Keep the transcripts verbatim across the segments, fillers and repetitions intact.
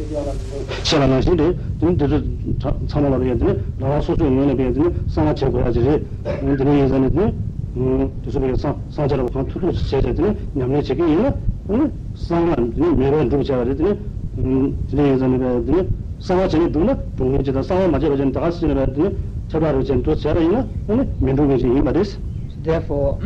ཤེས་པ་ནང་བཞིན་རེད། དེ་ནི་དེ་ཚོ་ཚང་མ་ལ་བས་དེ་ནི་རང་རང་སོ་སོའི་ངོས་ནས་བས་དེ་ནི་གསང་བ་བྱེད་དགོས་ཡ་ཅིག་རེད། དེ་ནི་ཡིན་ས་ནི་དེ་ནི་དེ་ཚོ་བས་གསང་གསང་ཆ་ར་བ་གང་ཐུབ་ཐུབ་བྱས་བྱས་དེ་ནི་ཉམས་ལེན་བྱེད་ཀྱི་ཡིན་ན་དེ་ནི་གསང་བ་དེ་ནི་མེད་པར་འགྲུབ་བྱས་པ་རེད། དེ་ནི་དེ་ནི་ཡིན་ས་ནི་བས་དེ་ནི་གསང་བ་བྱས་ནས་འགྲུབ་ན་འགྲུབ་ངེས་ཅིག་དང་གསང་བ་མ་བྱས་པ་བྱས་ནས་ད་ག་སེ་ནི་བས་དེ་ནི་ཁྱབ་བསྒྲགས་རུ་བྱས་ནས་འགྲོ་བྱས་པ་ཡིན་ན་དེ་ནི་མི་འགྲུབ་ངེས་ཅིག་ཡིན་པ་རེད། Therefore,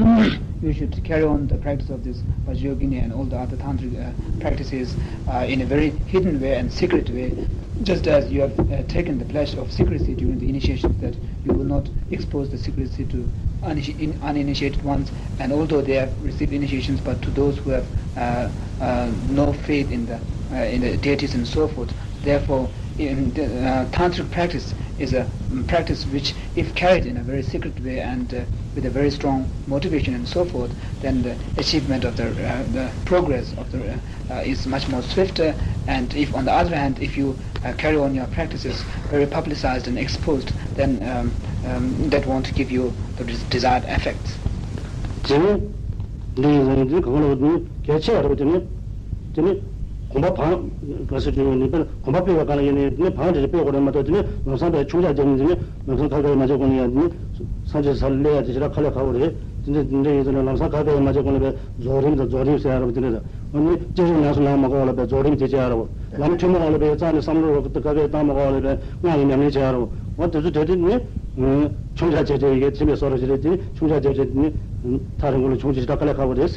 you should carry on the practice of this Vajrayogini and all the other tantric uh, practices uh, in a very hidden way and secret way, just as you have uh, taken the pledge of secrecy during the initiations, that you will not expose the secrecy to uniniti- in- uninitiated ones. And although they have received initiations, but to those who have uh, uh, no faith in the uh, in the deities and so forth, therefore, in the, uh, tantric practice is a um, practice which, if carried in a very secret way and uh, with a very strong motivation and so forth, then the achievement of the, uh, the progress of the uh, uh, is much more swifter. And if, on the other hand, if you uh, carry on your practices very publicized and exposed, then um, um, that won't give you the des- desired effects. དེ་ནི་འདི་ཡིན་ཟེར་ནས་འདི་གང་ལ་འདི་གལ་ཆེ་བ་རེད། དེ་ནི་དེ་ནི་གོམ་པ་བང་ག་ཟེར་གྱི་ཡོད་ནི་དཔེར་གོམ་པ་སྤོས་པ་གང་ལ་ཡིན་ནི་དེ་ནི་བང་དེ་རེ་སྤོས་དགོས་རེད་མ་གཏོགས། དེ་ནི་ལམ་སང་པའི་ཆུང་ཆ་རྒྱབ་ནི་དེ་ནི་ལམ་སང་ཁ་ཁ་ཡ་མ་བྱེད་གོང་ནས་ཡང་དེ་ནི་སང་ཆ་ས་ལ་སླེབས་ཡ་དེ་ཞེ་དྲག་དཀའ་ལས་ཁག་པོ་རེད། དེ་འདྲ་དེ་འདྲ་ཡིན་ཙང་ནས་ལམ་སང་ཁ་ཁ་ཡ་མ་བྱེད་གོང་ལ་པའི་རྫོགས་རིམ་དང་རྫོགས་རིམ་ཟེར་ཡ་རེད་པ། དེ་འདྲ་རེད། ཨ་ནི་སྤྱིར་བཏང་ནང་སུ་ནང་མ་གོ་བ་ལ་པའི་རྫོགས་རིམ་དེ་བྱེད་ཡ་རེད་པ། ལམ་ཐུན་མོང་བ་ལ་པའི་རྩ་ནས་བསམ་བློ་རོགས་ཁ་ཁ་ཡ་བཏང་མ་གོ་བ་ལ་པའི་སྔགས་ཀྱི་ཉམས་ལེན་བྱེད་ཡ་རེད་པ། འོ་དེ་ཚོ་དེ་དེ་ནི་ཆུང་ཆ་བྱས་བྱས་ཡི་གེ་ཚིམ་པའི་སོ་ར་ཞིག་རེད། དེ་ཆུང་ཆ་བྱས་བྱས་དེ་ནི་ཐག་རིང་པོ་ལ་བྱུང་ཅི་ཞེ་དྲག་དཀའ་ལས་ཁག་པོ་རེད།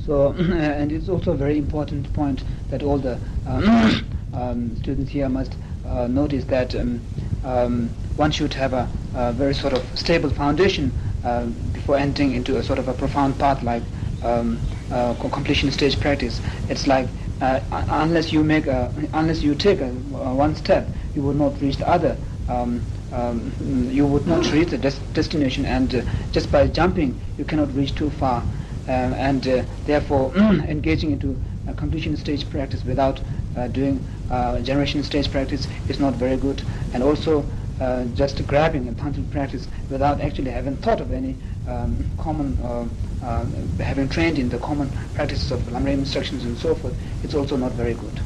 So, and it's also a very important point that all the um, um, students here must uh, notice that um, um, one should have a, a very sort of stable foundation uh, before entering into a sort of a profound path like um, uh, co- completion stage practice. It's like uh, un- unless you make a, unless you take a, uh, one step, you will not reach the other. Um, um, you would not reach the des- destination, and uh, just by jumping, you cannot reach too far. Uh, and uh, therefore, engaging into a completion stage practice without uh, doing uh, generation stage practice is not very good. And also, uh, just grabbing a tantric practice without actually having thought of any um, common, uh, uh, having trained in the common practices of Lamrim instructions and so forth, it's also not very good.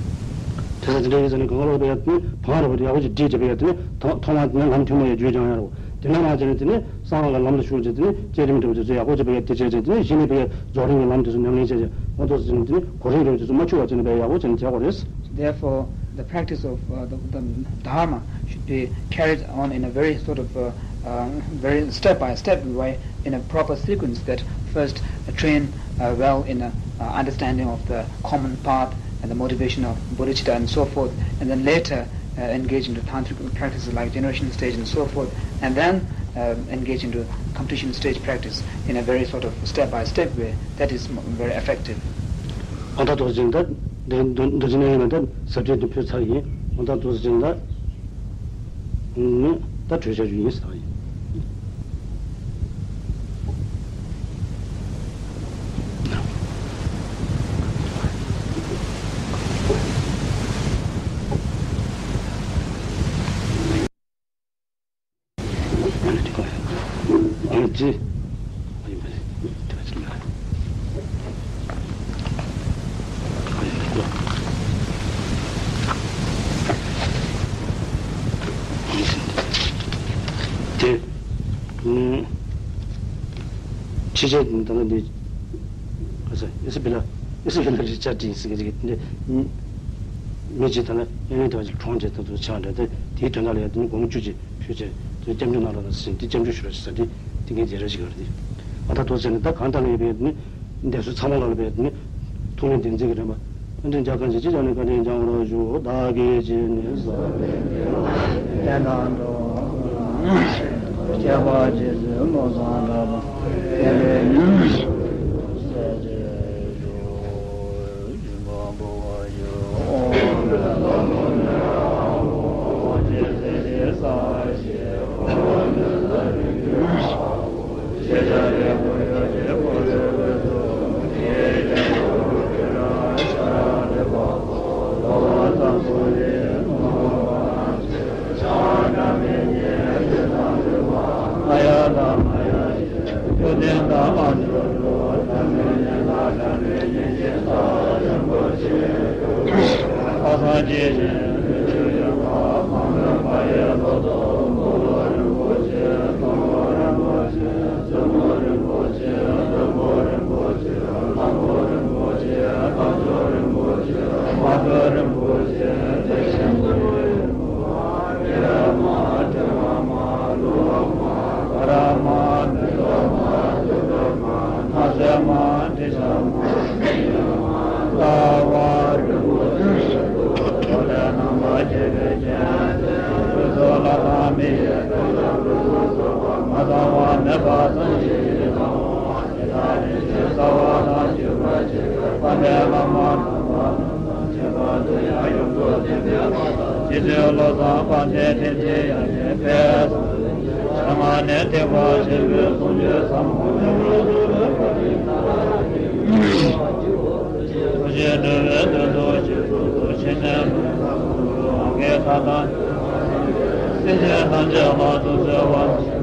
དེ་ཚོ་དེ་འདྲ་ཡིན་ཟེར་ནས་གང་ལ་བས་ནི་བང་རེ་བ་དེ་ཡག་པོ་ཅིག་བསྒྲིགས་བྱས་པས་དེ་ནི་ཐོག་ཐོག་མ་དེ་ནི་ལམ་ཐུན་མོང་ཡ་བརྒྱུད་སྦྱང་ཡ་རེད། དེ་ནས་མར་བྱས་ནས་དེ་ནས་གསང་བ་ལ་ལམ་ལ་ཞུགས་བྱས་དེ་ནས་བསྐྱེད་རིམ་འདྲ་བོ་དེ་ཚོ་ཡག་པོ་བྱས་པས་དེ་བྱས་བྱས་དེ་ནས་གཞི་ནས་བས་རྫོགས་རིམ་གྱི་ལམ་དེ་ཚོ་ཉམས་ལེན་བྱས་བྱས་འོ་ཐོག་ཟིན་དེ་ནས་གོ་རིམ་འདྲ་བོ་དེ་ཚོ་མ་འཆུག་པ་བྱས་ནས་བས་ཡག་པོ་བྱས་ནས་བྱ་དགོས་རེད། Therefore, the practice of uh, the, the Dharma should be carried on in a very sort of uh, uh, very step by step way, in a proper sequence, that first uh, train uh, well in a uh, understanding of the common path and the motivation of bodhicitta and so forth, and then later uh, engage into tantric practices like generation stage and so forth, and then uh, engage into completion stage practice in a very sort of step by step way that is very effective. ཨ་ད་དོ་ཅན་ད་འདི་འདི་འདི་ཅི་ནས་ཡིན་ན་ད་ཟབ་ཆོས་འདི་ཕུལ་ཚར་ཡིན། ཨ་ད་དོ་ཅན་ད་ནི་ད་གྲོས་བྱ་རྒྱུ་ཡིན་ཟེར་བ་ཡིན། དེ་ཕྱི་རྒྱལ་ད་ལྟ་འདི་ཨེ་སི་བི་ལ་ཨེ་སི་བི་ལ་རི་ཅར་ཌི་ཟེར་གྱི་རེད། འདི་མི་གཅིག་ད་ལ་ཨེ་ནི་ད་ཅིག་གྲོངས་བྱས་ད་དུ་ཆགས་འདྲ། དེ་དེའི་དོན་དག་ལ་ཡང་དེ་ནི་སྒོར་མོ་བཅུ་ཅིག་ཕུལ་བྱས་དེ་སྐྱབས་འཇུག་གནང་རོགས་གནང་ཟེར་དེ་སྐྱབས་འཇུག་ཞུ་རོགས་ཞེས་ཟེར་དེ་དེ་ངས་མཇལ་རོགས་ཞིག་ཡོད་རེད། ཨ་ད་དོ་ཟེར་ནས་ད་གང་ལྟར་ལ་ཡོད་པའི་ནི་འདས་གསོལ་ཚང་མ་ལ་ལ་བའི་ནི་ཐུགས་ཉིད་བདེན་འཛིན་གྱི་རེད་པ། བཀའ་དྲིན་ཅན་གང་ཞིག་ཅི་བྱ་ནས་བཀའ་དྲིན་བསྐྱང་རོགས་ཞུ། བདག་གིས་ཅི་ནས་བསམ་པའི་དོན་དམ་འགྲོ་ཁྱད་པར་ཅི་བཟོད་བློ་བཟང་གྲགས་པ་དེ་ལས་ཉོན། རྗེ་བཙུན་བློ་བཟང་དཔལ་ལྡན་བསྟན་འཛིན་ཡབ་སྲས་ཕེབས། ཞལ་སྔ་ནས་ཐེག་པ་ཆེན་པོའི་གསུང་ཆོས་ཟབ་མོ་ཐུགས་རྗེ་འགྲོ་བའི་དོན་དུ་རྗེས་སུ་ཆེ་ནས་ལུང་དང་ལུང་གི་མཐའ་དག་སེམས་ཅན་ཐམས་ཅད་ལ་ཐུགས་བརྩེ་བ།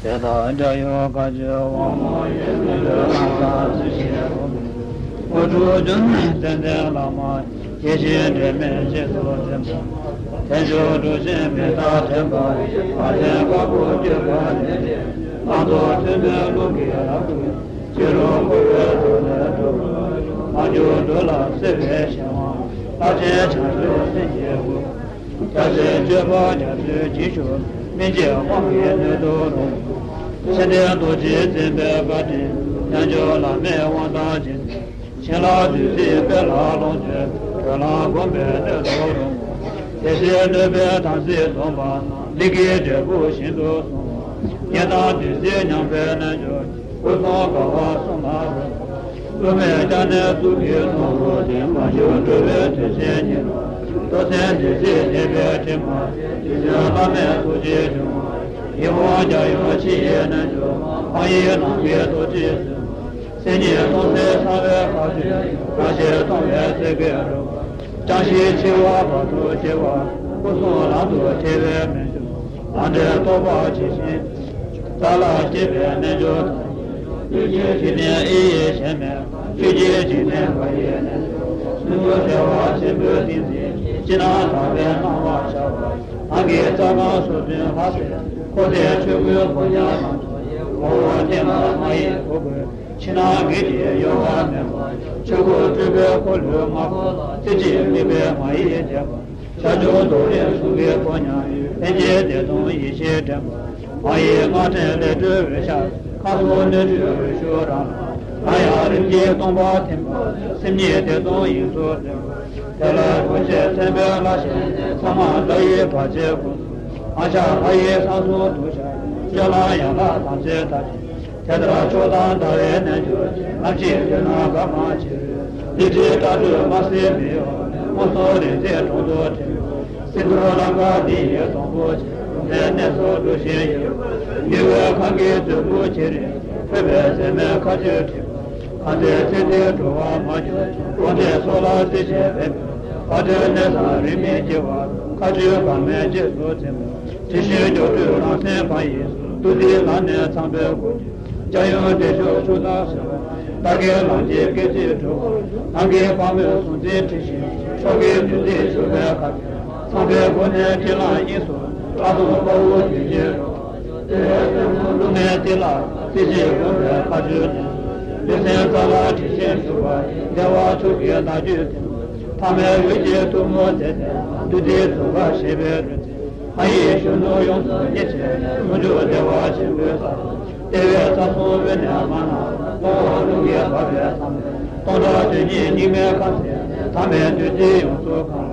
དེ་ལྟར་འཇམ་དབྱངས་དཀར་ཆེན་དབང་མོ་ཡེ་ཤེས་ཀྱི་ལྷ་ས་ཞིག་བཞེངས་སོ། དངོས་གྲུབ་ལྗོན་ཙནྡན་བླ་མ་ཡེ་ཤེས་སྒྲོན་མེ་རྗེས་སུ་འཛིན་པ། དལ་འབྱོར་གྲུ་བཞིའི་མེ་སྟག་འདྲེན་པ། བ་དན་དཀར་པོ་བསྐྱོད་པ་ལས། བླང་དོར་མཐུན་པའི་རླུང་གིས་རབ་བསྒུལ། སྤྱི་རོ་འཁོར་བའི་དུག་ལས་སྒྲོལ། མ་གྱུར་འགྲོ་ལ་སྲེད་པའི་གཞན་དབང་། ལྷ་ཆེན་བྱང་ཆུབ་སེམས་ཀྱི་སྐུ། སྐྱབས་སེམས་སྤྱོད་པ་རྒྱ་མཚོའི་རྗེས་ཤུལ། སྨིན་བྱེད་དབང་གི་སྣོད་དུ་རུང་། ཤཱསྟྲའི་རྡོ་རྗེས་འཛིན་པའི་བཀའ་དྲིན། རྣལ་འབྱོར་བླ་མའི་དབང་དང་ལྡན། བྱིན་རླབས་བདུད་རྩིའི་དཔལ་ལ་ལོངས་སྤྱོད། གོས་ལ་གོམས་པའི་སྣོད་དུ་རུང་། དེ་སྲིད་གནོད་པའི་དམ་སྲི་སྡོམ་པ། ལས་ཀྱི་འབྲས་བུ་ཤིན་ཏུ་བཟང་། ཉེས་དང་བདུད་རྩིའི་མྱང་འཕེལ་རྣལ་འབྱོར། སྐུ་གསུམ་དགའ་བ་གསུམ་ལ་རོལ། སློབ་མའི་སྐྱབས་གནས་གཙུག་གི་ནོར་བུ་སྟེ། མ་གྱུར་འགྲོ་བའི་དོན་ཆེན་ཉིད། ལྟོ་ཚན་བདུད་རྩིས་ཐེབས་པའི་དྲི་མ། རྗེ་བཙུན་བླ་མའི་ཐུགས་རྗེའི་འབྱུང་བ། ཡིད་འོང་རྒྱལ་ཡུམ་ཕྱི་ཡི་རྣལ་འབྱོར་མ། དབང་ཡིག་ནང་གི་རྡོ་རྗེའི་བཙུན་མ། སེམས་ཉིད་སྟོང་གསལ་གསང་བའི་མཁའ་སྤྱོད། རང་ཞལ་སྟོང་པའི་སེང་གེ་རུ། ཅང་ཤེས་འཆི་བ་བར་དུ་གཅོད་པ། སྐུ་གསུམ་ལམ་དུ་ཐེ་བའི་མི་འབྱུང་། ལམ་འབྲས་རྟོགས་པ་ཇི་བཞིན། ས་ལ་སྐྱེས་པའི་རྣལ་འབྱོར་དང་། ཆོས་ཀྱི་འཇིག་རྟེན་ཨེ་ཡིན་ཞེན་མེད། ཆོས་ཀྱི་འཇིག་རྟེན་བ་ཡི་རྣལ་འབྱོར། སྙིང་པོ་བདེ་བ་ཆེན་པོའི་ཏིང་འཛིན། ཕྱི་ནང་དག་པའི་སྣང་བ་ཤར་བ། ནང་གི་རྩ་རྐང་སོ་བདུན་ལྷ་སྲིན། འཁོར་འདས་ཆོས་སྐུའི་ཕོ་ཉ་རྣམས། ངོ་བོ་ཐིམ་ལ་མ་ཡི་གུ་གུལ། ཕྱི་ནང་གི་ཡོལ་བ་མེད་པ། ཆོས་སྐུ་སྤྲུལ་པའི་འཁོར་ལོའི་མངའ་འཁོར་ལ། རྩེ་གཅིག་དམིགས་པའི་མ་ཡིས་བརྒྱན་པ། བྱང་ཆུབ་རྡོ་རྗེ་གསུང་གི་ཕོ་ཉ་ཡོད། ལྷན་སྐྱེས་བདེ་སྟོང་ཡེ་ཤེས་དྲན་པ། མ་ཡི་སྔགས་ཕྲེང་ལས་སྒྲོལ་འོད་ཞགས། ཁམས་གསུམ་སྣོད་བཅུད་འོད་ཞུ་རང་ལ། ཡང་ཡང་རིམ་གྱིས་སྟོང་པར་ཐིམ་པ། སེམས་ཉིད་བདེ་སྟོང་དབྱིངས་སུ་སྟོན་པ། དེ་ལ་རྡོ་རྗེ་སེམས་དཔའི་ལྷ་ཞིང་། ས་མ་ལྷ་ཡི་བར་ཆད་ཀུན། ཨ་ཤ་ལྷ་ཡི་ས་གསུམ་དུ་ཤར། སྤྱོད་ལམ་ཡན་ལག་ཐམས་ཅད་དག་ཅིང་། དེ་ལྟར་མཆོག་དང་ཟླ་བའི་རྣལ་འབྱོར་གྱིས། ནམ་ཞིག་དུས་ན་དགའ་མ་ཆེ་བའི། ལི་ཁྲིའི་སྐྲ་གྲོལ་དམར་སེར་མི་གཡོ་བའི། མངོན་སུམ་རིག་འཛིན་གྲོང་དུ་ཁྲིད་པའི། སིནྡྷུ་ར་ལང་ཀ་ལི་ཡི་སྡོང་པོ་ཆེ། ལྷུང་བཟེད་གནས་སུ་འགྲོ་ཞིང་ཡོད། མྱུར་བའི་གང་གི་མཛོད་སྤུ་གྱེས་རིང་། ཕོད་པའི་ཟེགས་མའི་མཁའ་སྤྱོད་འཁྲིགས་པ། གང་དེར་ཚེ་འདིར་འགྲོ་བ་མ་གྱུར། དབང་ཆེན་སོགས་ལ་རྩེ་གཅིག་འབད་མེད། དཔལ་སྤྲུལ་གནས་བཟང་རིས་མེད་སྐྱེ་བ། མཁའ་སྤྱོད་འབར་མའི་རྗེས་སུ་འཛིན་པ། དྲི་ཞིམ་སྒྱོགས་འཕྲོས་རང་སེམས་ཕ་ཡིས་སུ། བདུད་སྡེ་ལ་ནི་ཚངས་པའི་སྐུ། འཇའ་ཡུམ་དྲི་ཆུ་ཆུ་དང་བསྲེ་བ། རྟ་སྐད་ལམ་གྱི་སྐད་ཅིག་གྲོལ་བ། ནམ་མཁའི་དཔལ་མོས་གཟུང་འཛིན་འཁྲི་ཞིང་། ཕྱོགས་ཀྱི་བདུད་རྩིས་བྱུག་པའི་ཁ་བས། ཚངས་པའི་སྐུ་ནི་སྤྲིན་ལས་དབྱིངས་སུ། བཀྲག་མདངས་དཔའ་བོ་རྒྱུད་ཀྱི་རོ། དེ་ཡི་སེམས་ཀྱི་རླུང་ནི་ཏི་ལ། རྩེ་གཅིག་བསྒོམས་པས་མཁའ་སྤྱོད་ནས། ལུས་སེམས་རྩ་ལ་དྲི་ཞིམ་བྱུག་པ་ཡི། བདེ་བ་མཆོག་གི་བདག་རྒྱུད་ལྡན། ཐ་མལ་འོད་ཀྱི་གཏུམ་མོ་སེལ་ཏེ། བདུད་སྡེའི་གདུང་བ་ཞི་བའི་རོ། མ་ཡི་གཞོན་ནུ་ཡོངས་སུ་མཉེས་བྱས། ལྷུན་གྲུབ་བདེ་བ་ཆེན་པོའི་ས། ལྟེ་བའི་རྩ་གསུམ་དབུས་ནས་མར་ལ། ཀློང་ལ་རླུང་གིས་འབབ་པའི་མཚམས་ལས། སྟོང་ཕྲག་དོན་གཉིས་སྙིགས་མའི་ཁམས་སུ། ཐ་མལ་བདུད་རྩིས་ཡོངས་སུ་གང་།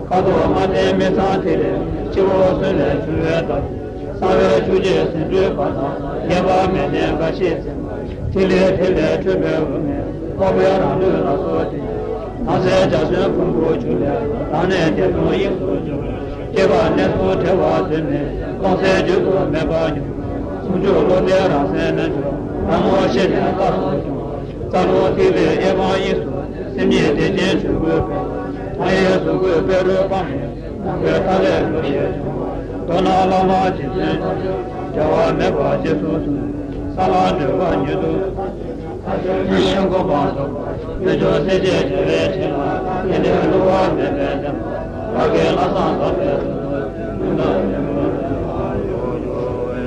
ཁ་དོག་ལྔ་ལྡན་མི་ཚངས་ཐིག་ལེ། སྤྱི་བོར་གསོན་ལས་བྱུང་བའི་བདག། གསང་བའི་ཆུ་སྐྱེས་ཟེའུ་འབྲུའི་བར་དང་། ངེས་པ་མེད་ལྡན་འགའ་ཞིག་འཛིན། ཐིག་ལེ་ཐིག་ལེ་འཕྲོས་པའི་འོད་ལྔས། འཕགས་པའི་རང་ལུས་ལ་སོགས་ཏེ། ནགས་ཚལ་འཇའ་ཚོན་ཕུང་པོ་བྱུགས་ནས། རང་གནས་བདེ་སྟོང་དབྱིངས་སུ་སྦྱོར། སྐྱེ་བ་གནས་གསུམ་བྲལ་བ་དོན་མེད། ཀློང་གསལ་རྒྱུད་དུ་མེད་པ་ཉིད། ཟུང་འཇུག་བློ་ལྡན་རང་གསལ་རྣལ་འབྱོར། རང་ངོ་ཤེས་ནས་རྟག་ཏུ་སྐྱོང་། རྩ་རླུང་ཐིག་ལེ་དབྱེ་བ་གཉིས་སུ། སེམས་ཉིད་བདེ་ཆེན་ཆོས་སྐུའི་དཔལ། མཐའ་ཡས་གཟུགས་སྐུའི་དཔལ་རོལ་པ་མེ། ནམ་མཁའི་མཐའ་ཀླས་རྡོ་རྗེ་འཆང་། མདོར་ན་བླ་མ་རྗེ་བཙུན་རྣལ་འབྱོར། འབྲལ་བ་མེད་པར་རྗེས་སུ་བཟུང་། ས་ལམ་བགྲོད་པ་ཉིད་དུ། མཐའ་ཆོས་ཉིད་སྒོམ་པ་རྫོགས་པ། རྣལ་འབྱོར་སྲས་བཅས་རྒྱལ་བའི་ཞིང་ལ། དེ་ནས་བསླུ་བ་མེད་པའི་བདེན་པ། བདག་གི་ལྷག་བསམ་དམ་པའི་ཚུལ་དུ། ཀུན་ཏུ་ཉོན་མོངས་ལས་སྒྲོལ་བར་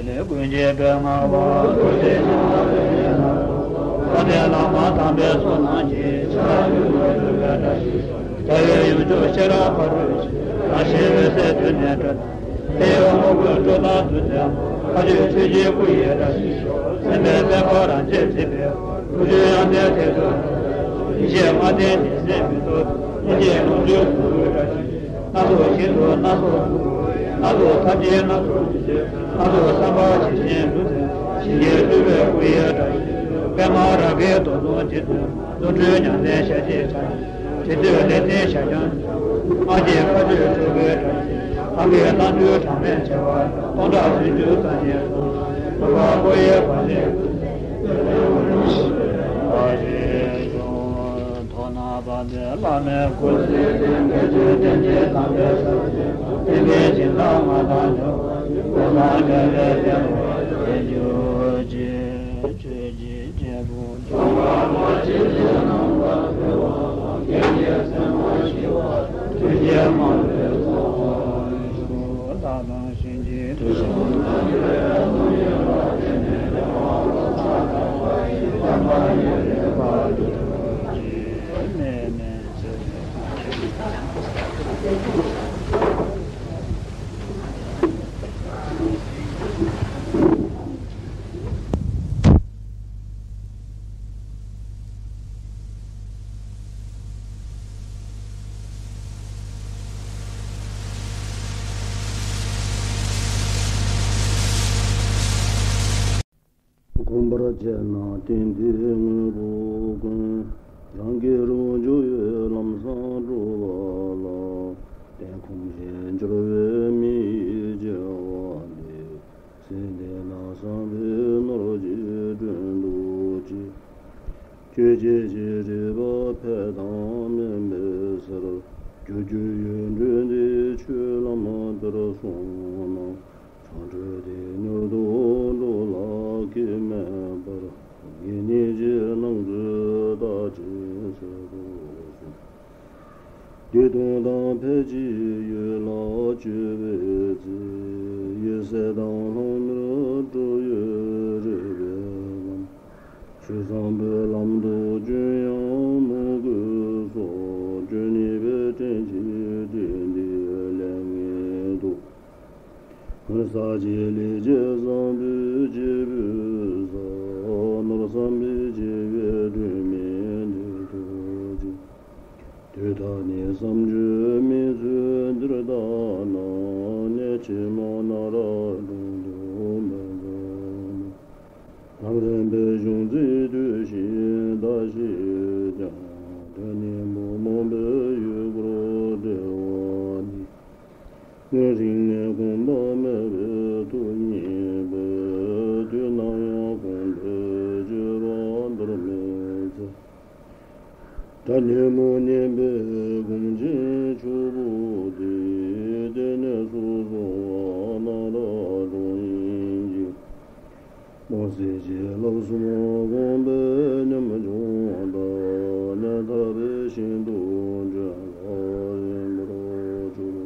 ཤོག། ཀུན་གྱི་དཔལ་མངའ་བ། རྡོ་རྗེ་འཆང་ལ་ཕན་ཕྱིར་བདག་སོགས། དཔལ་ལྡན་བླ་མ་དམ་པའི་ཚོགས་རྣམས་ཀྱིས། ཕྱི་རབས་ཡོངས་སུ་གྲོལ་བའི་བཀྲ་ཤིས་ཤོག། རྒྱལ་བའི་ཡུམ་མཆོག་ཤེས་རབ་ཕ་རོལ་ཕྱིན། རང་བཞིན་འོད་གསལ་དོན་ནི་སྒྲ། དཔལ་ཡོན་དངོས་ཀུན་སྤྲོ་དང་བདུད་རྩིའི་མོ། མཁའ་སྤྱོད་ཆོས་ཀྱི་སྐུ་ཡི་བཀྲ་ཤིས་ཤོག། སེམས་དཔའི་སྤེལ་པ་རང་ཆས་བརྗིད་པའི་སྐུ། ཐུགས་རྗེའི་དབྱངས་ལྡན་ཐད་དུ་འགྲོ། ཡེ་ཤེས་ལྔ་ལྡན་ཉི་ཟེར་མེ་ཏོག་ལྟ་བུ། ལྷན་སྐྱེས་ལོངས་སྤྱོད་གཟུགས་སྐུའི་བཀྲ་ཤིས། སྣ་ཚོགས་ཞིང་དུ་སྣ་ཚོགས་གཟུགས། སྣ་ཚོགས་ཐམས་ཅད་སྣ་ཚོགས་ཆོས་ཅན། སྣ་ཚོགས་བསམ་པ་ཇི་བཞིན་འགྲུབ་མཛད། ཞིང་གི་སྤྲུལ་པའི་སྐུ་ཡི་བཀྲ་ཤིས། པདྨ་རཱ་གའི་རྡོ་ཟུང་འཇིག་རྟེན། རྫུ་འཕྲུལ་ཉང་སྟེང་ཞལ་གཅིག་དྲངས། དེ་དུས་ལེགས་བརྟན་ཞལ་རྒྱང་མཆོག། སྔགས་ཀྱི་མཁའ་སྤྱོད་ཆོས་སྐུའི་བཀྲ་ཤིས། གང་གི་རྣམ་འཕྲུལ་གྲངས་མེད་བྱེ་བ། སྟོང་ཕྲག་སུམ་ཅུ་རྩ་གཉིས་སུ། འཁོར་བ་འཁོར་བའི་བར་ཆད་ཀུན། ཐོབ་ནས་བབས་པའི་བླ་མའི་སྐུ། བརྟན་པའི་སྦྱིན་བདག་ང་དང་འགྲོགས། སྒོ་གསུམ་རྒྱལ་བའི་བསྟན་པ་རྒྱས་གྱུར་ཅིག། ཆོས་ཀྱི་རྒྱལ་པོ། གོམས་པར་བྱས་ན་རྟེན་འབྲེལ་དངོས་པོ་ཀུན། རང་གི་རང་འབྱུང་ཡུལ་ལམ་སེང་འགྲོ་བ་ལ། བརྟེན་ཁུངས་ལས་འབྱོར་བའི་མི་ཡི་སྐྱེ་བ་འདི། ཚེ་འདི་ན་བསམ་པའི་ནོར་གྱིས་བསྐྲུན་ཏོ་ཅིག། ཁྱོད་ཀྱི་ཞལ་བྲིས་པ་ཕལ་དང་མིན་པའི་ཕྱིར། རྒྱུ་རྒྱུ་ཡོན་ཏན་འདི་ཆོས་ལམ་དེར་སོང་ན། འཕྲང་སྦྲུལ་དེ་མྱུར་དུ་འགྲོ་ལ་སྐྱེ་མེད་པར། ངེད་གཉིས་ཀྱི་སྣང་ཚུལ་ལྟ་ཅི་ཟེར་དུ་གསུངས། བདེ་སྟོང་དང་ཕལ་ཆེར་ཡུལ་ལ་སྤྱོད་པའི་ཚེ། འོད་གསལ་དང་ལྷང་ངེར་འགྲོ་ཡུལ་རེག་པས་ན། ཆོས་བཟང་པོའི་ལམ་དུ་བྱོན་ཡང་མོས་གུས་སོགས། སྤྱོད་ནུས་པའི་དྲིན་གྱིས་དེ་འདིར་ལེགས་ཉེས་ཐོབ། ངོ་ཚ་བྱེད་ལས་བྱེད་བཟང་པོའི་སྐྱེས་བུ་བསགས། ནོར་བསམ་པའི་སྐྱེ་བོའི་སྒྲོན་མེ་འདི་ཐོབ་ཅིང་། དུས་ད་ནི་བསམ་བརྗོད་མི་ཚུལ་འདིར་བལྟ་ན། གནས་ཕྱི་མ་ནགས་ར་སྒྲུང་དུ་མི་འཛོམས་ན། ལམ་རིམ་པའི་གཞུང་ཚིག་ཐོས་ཤིང་བརྟག་ཤེས་ཀྱང་། དོན་གཉེན་པོ་རྨོངས་པའི་ཡུལ་སྐོར་བྲེལ་བ་འདི། སྔོན་རིང་ནས་གོམས་པ་མེད་པའི་ཐུགས་ཉིད་པས། དུས་ནམ་ཡང་གོམས་པའི་སྤྱོད་པ་འདོར་མི་འཚལ། དགྲ་ཉོན་མོངས་ངན་པའི་གོམ་ཆེན་ཕྱུག་པོ་དེ། གཏན་ནས་སུ་སོང་བ་ནགས་ར་སྒྲུང་ཡིན་གྱི། རྨོངས་སེལ་གྱི་བསླབ་གསུམ་སྒོམ་པའི་ཉམ་ཆུང་དག། ཉམ་ཐག་པའི་ཞིང་དུ་འདྲེན་པ་ཡིན་པར་གྱུར།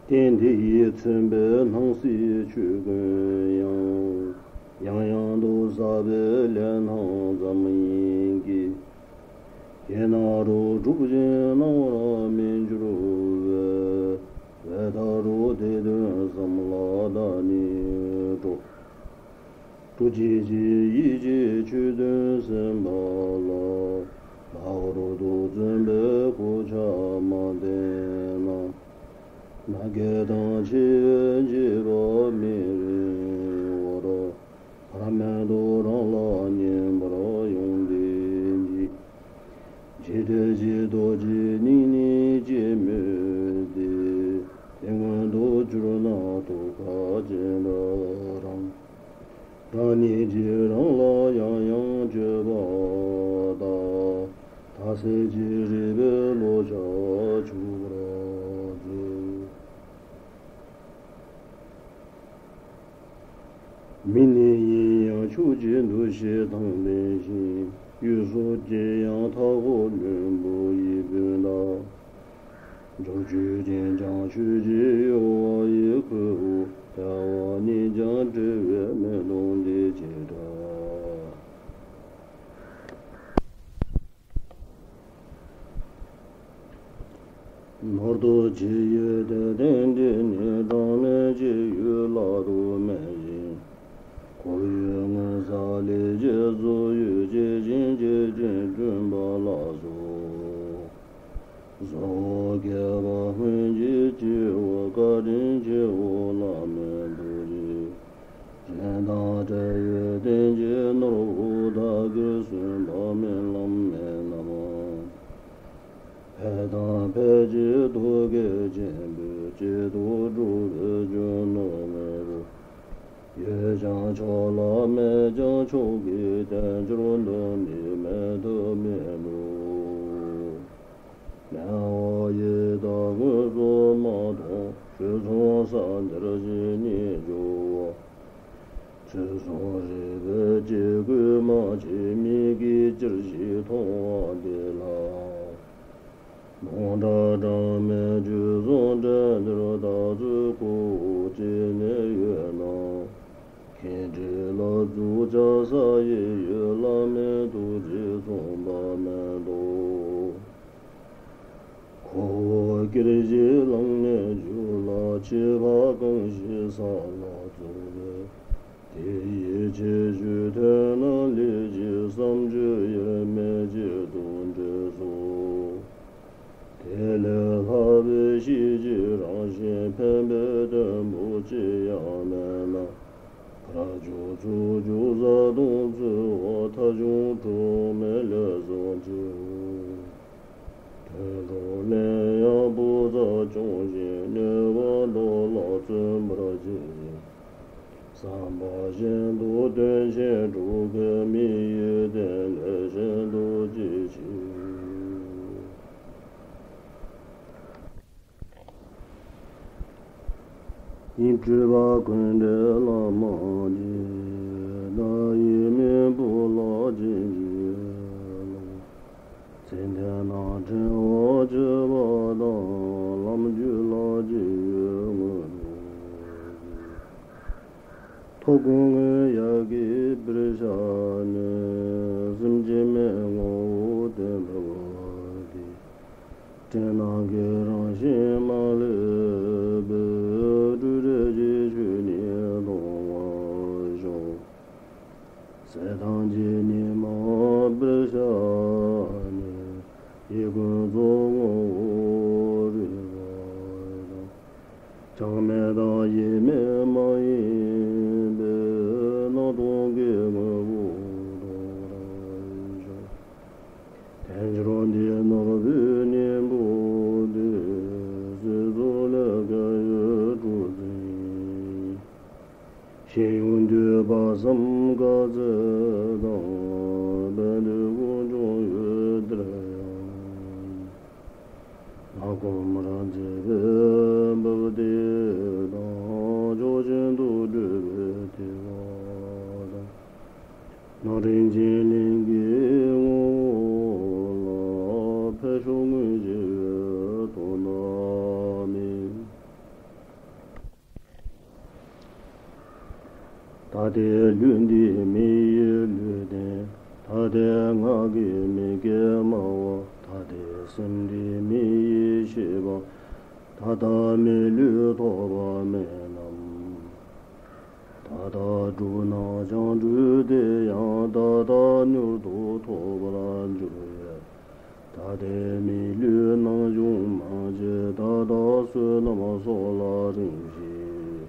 རྟེན་འདི་ཡིས་མཚོན་པའི་སྣང་སྲིད་ཆོས་ཀུན་ཡང་། ཡང་ཡང་དུ་བསགས་པའི་ལས་སྣང་ཙམ་ཡིན་གྱི། ཡིན་ན་རུ་གྲུབ་ཅིང་སྣང་བར་མི་འགྱུར་བས། བས་མཐའ་རུ་དེ་དོན་བསམ་ལ་བདག་ནི་སྤྲོ། སྤྲོ་བསྐྱེད་ཀྱི་ཡིད་ཀྱིས་ཆོས་དོན་སེམས་པ་ལ། ལྷག་པར་དུ་བརྩོན་པའི་གོ་ཆ་མ་བསྟེན་ན། ནམ་མཁའི་མཐའ་འཆི་བའི་འཇིགས་པ་མི་རིང་བར། བར་མེད་དུ་རང་ལ་བསྙེན་པར་ཡོངས་འདུན་གྱི། འཇིག་རྟེན་གྱི་རྡོ་རྗེ་སྙིང་ནི་སྐྱེ་མོས་ཏེ། དེ་མངོན་དུ་གྱུར་ན་ཐུགས་ཁ་ཅན་འདྲ་རང་། རང་ཉིད་ཀྱིས་རང་ལ་ཡང་ཡང་བརྗོད་པ་ལྟར། མཐའ་གསལ་གྱི་རིག་པའི་བློ་ཆགས་ཆུབ་པར་མཛོད། མི་ནི་ཡིན་ཡང་ཕྱོགས་ཀྱི་འདུ་ཤེས་དང་ལྡན་ཞིང་། གཡུལ་སོགས་ཀྱི་ཡང་མཐའ་འཁོབ་བླུན་པོ་ཡི་དཔུང་དག། འབྱོར་བཅུའི་རྒྱན་ཀྱང་ཆོས་ཀྱི་གཡོ་བ་ཡི་ཁུར་བོ། དལ་བ་ཉིད་ཀྱང་བྲལ་བའི་མེ་ལོང་ལས་ཇི་འདྲ། ནོར་དུ་ཇི་ཡོད་དེ་སྟེང་འདི་ནི། གྲངས་མེད་ཅི་ཡོད་བླ་དུ་མེད་ཅིང་། འཁོར་ཡུལ་མངོན་གསལ་ལས་བྱེད་གཟུགས་ཡོད་བྱེད་ཅིང་བྱེད་ཅིང་བསྐྲུན་པ་ལ་སོགས། གཟུགས་བསྐལ་པ་སྔོན་གྱི་སྐྱེ་བོ་བཀའ་དྲིན་ཆེ་བོ་བླ་མེད་རྡོ་རྗེ། གཞན་དང་བྲལ་བའི་རྟེན་གྱི་ནོར་བུ་བདག་གིས་སུན་པ་མེད་ལམ་མེད་རྣམས། འཕེལ་དང་འཕེལ་གྱི་རྟོག་གེ་ཆེན་པོས་གཅིག་ཏུ་སྒྲུབ་པའི་རྒྱུ་ནོར་དངོས་པོ། ཡོད་ཀྱང་ཆོག་ལ་མེད་ཀྱང་ཆོག་གི་དལ་འབྱོར་འདི་ནི་མེད་དུ་མི་འགྲོ། མེད་པ་ཡི་དྭགས་དངོས་སུ་མ་མཐོང་། ཆོས་མཚུངས་ས་འདིར་ཇི་སྙེད་འབྱོར་བ། ཚུལ་མཚུངས་རིགས་པའི་སྐྱེ་དགུའི་མ་ཕྱེད་མིག་གིས་ཅིར་ཞིག་མཐོང་བ་འདི་ལ། ལུང་དྲངས་གྲངས་མེད་རྒྱུད་གསུམ་འགྲན་བསྡུར་དག་ཚུལ་གོ་བོ་ཅི་ནས་ཡོད་ན། མཁན་ཁྲིད་ལ་བཙུགས་བྱ་ས་ཡི་ཡོད། བླ་མེད་ཐུགས་རྗེས་གསུངས་པ་མེད་དོ། ཁོ་བོ་སྐྱེ་བཞེས་བླངས་ནས་རྒྱུད་ལ་ཆད་པ་གང་ཞིག་ས་ལ་རྫོགས་པས། དེ་ཡི་ཁྱད་ཆོས་ཐོས་རྣམས་ལས་ཀྱི་བསམ་བརྗོད་དབྱེར་མེད་གཅིག་ཏུ་འདྲེས་སོ། དེ་ལས་ལྷག་པའི་གཤིས་ཀྱི་རང་བཞིན་ཕན་པའི་བརྟན་པོ་ཅི་ཡང་མེད་ན། ཕར་ཕྱོགས་ཚུར་ཕྱོགས་བཟའ་བཏུང་འཚོལ་བ་ཐ་ཆུང་འཁྲུལ་མེད་ལས་བཟང་ཆེའོ། དོན་གྲུབ་ལེན་ཡག་པོ་རྩ་སྐྱོང་ཞིང་། ནུས་པ་འགྲོ་ལ་བརྩོན་པར་བྱེད་ཅིང་། བསམ་པ་བཞིན་དུ་དོན་ཆེན་འགྲུབ་མཁན། མི་ཡི་རྟེན་ལས་གཞན་དུ་ཅི་མཆིས། ཡིད་སྤྲུལ་པ་ཀུན་འདྲའི་བླ་མ་ཡིས། བདག་ཡི་མིང་པོ་ལ་བྱིན་གྱིས་རློབས། ཚེ་འདི་ན་དྲན་པ་བརྗོད་པ་དང་། ལམ་རྒྱུད་ལ་ཅི་ཡོད་དངོས་གྲུབ། ཀུན་གྱི་ཡ་གིའི་བིར་ཤ་ནི། སེམས་ཅན་མའི་ངོ་བོ་བསྟན་པ་སྟེ། སྤྲིན་ནག་གི་རང་བཞིན་མ་ལུས་པའི། སྤྲོས་བྲལ་གྱི་ཆོས་ཉིད་མཐོང་བར་ཤོག། ཟས་དང་ལྗིད་ཉི་མ་བིར་ཤ་ནི། ཡིད་ཀུན་རྫོགས་ངོ་བོ་རིག་པ་དང་། ཆགས་མེད་དང་ཡེངས་མེད་མ་ཡིན་པའི། སྣང་སྟོང་གི་དངོས་པོ་རྟོགས་པར་ཤོག། དལ་འབྱོར་འདི་ནོར་བུའི་སྙིང་པོ་སྟེ། སྲིད་མཚོ་ལས་སྐྱེས་ཡོད་གྲུ་འཛིན། ཤེས་ཡོན་འདུས་པ་བསམ་དཀའ་ཚེ་དང་། ཕན་བདེ་ཀུན་འབྱུང་ཡོད་དེར་ཡང་། ལྷ་གོང་མར་མཛེས་པའི་འབབ་སྟེགས་དང་། ཕྱོགས་བཞིན་དུ་སྤྲོས་པའི་ཐིགས་པ་དང་། ནང་རིམ་གྱི་གླིང་གི་ངོ་བོ་ལ། འཕེལ་ཕྱོགས་མངོན་གྱུར་ཡོད་དོ་ན་མེད། ད་ལྟའི་ལུས་འདི་མི་ཡི་ལུས་རྟེན། ད་ལྟའི་ངག་གི་མི་སྐད་སྨྲ་བ། ད་ལྟའི་སེམས་འདི་མི་ཡི་ཤེས་པ། ད་ལྟ་མི་ལུས་ཐོབ་པ་མེད་ནམ། ད་ལྟ་སྒྲུབ་ན་ཡང་སྒྲུབ་དེ་ཡང་། ད་ལྟ་མྱུར་དུ་ཐོབ་པར་འགྱུར་བས། ད་ལྟའི་མི་ལུས་སྣང་གཞུང་མ་སྐྱེས། ད་ལྟ་བསོད་ནམས་གསོག་ལ་རིམ་བཞིན།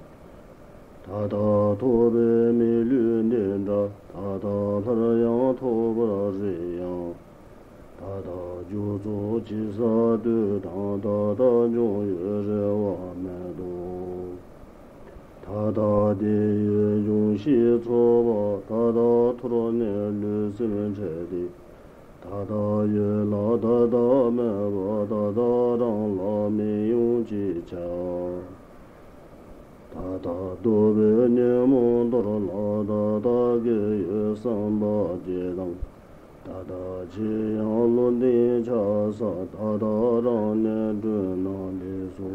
ད་ལྟ་ཐོབ་པའི་མི་ལུས་འདི་འདྲ། ད་ལྟ་སླར་ཡང་ཐོབ་པར་རེ་ཡང་། ད་ལྟ་རྒྱུ་ཚོགས་ཅི་ཟད་དུས་དང་། ད་ལྟ་འབྱུང་བའི་རེ་བ་མེད་དོ། ད་ལྟ་དེ་ཡི་འབྱུང་བཞི་ཚོགས་པ། ད་ལྟ་ཐོར་ནས་ལུས་སེམས་ཕྲལ་ཏེ། ད་ལྟ་ཡོད་ལ་ད་ལྟ་མེད་པ། ད་ལྟ་རང་ལ་མི་ཡོང་ཅེས་བྱ། ད་ལྟ་རྟོགས་པའི་ཉོན་མོངས་འདོར་ལ། ད་ལྟ་དགེ་བའི་བསམ་པ་བསྐྱེད་དང་། ད་ལྟ་ཅི་ཡང་བློ་གདེང་ཆགས་ས། ད་ལྟ་རང་གནས་སྒྲུབ་ན་ལེགས་སོ།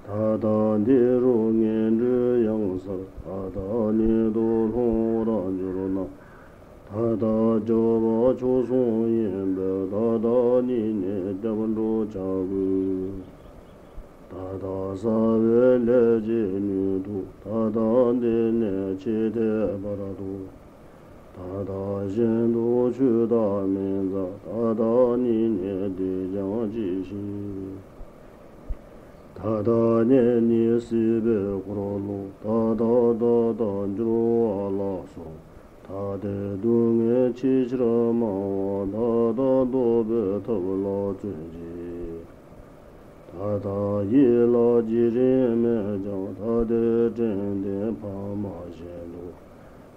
ད་ལྟ་འདི་རུ་ངན་འགྲོའི་གཡང་སར། ད་ལྟ་ཉིད་དུ་ལྷུང་བར་གྱུར་ན། ད་ལྟ་སྐྱོབ་པ་མཆོག་གསུམ་ཡིན་པས། ད་ལྟ་ཉིད་ནས་སྐྱབས་འགྲོ་བྱ་དགོས། ད་ལྟ་བསགས་པའི་ལས་ཀྱི་མྱུར་དུ། ད་ལྟ་འདི་ནས་ཕྱིར་ཐལ་བར་དུ། ད་ལྟ་གཞན་དུ་ཆོས་བདག་མི་མཛའ། ད་ལྟ་ཉིད་ནས་འདི་ཀྱང་གྱིས་ཤིག། ད་ལྟ་ཉིད་ནས་སྲིད་པའི་འཁོར་ལོ། ད་ལྟ་ད་ལྟ་འགྱུར་བ་ལ་སོགས། ད་ལྟའི་སྡུག་བསྔལ་ཆེས་ཆེར་སྨྲ་བ། ད་ལྟ་བཟློག་པའི་ཐབས་ལ་བརྩོན་ཅིག། ད་ལྟ་ཡིད་ལ་བགྱི་རིན་མེད་ཀྱང་། ད་ལྟའི་དྲན་རྟེན་ཕ་མ་བཞིན་དུ།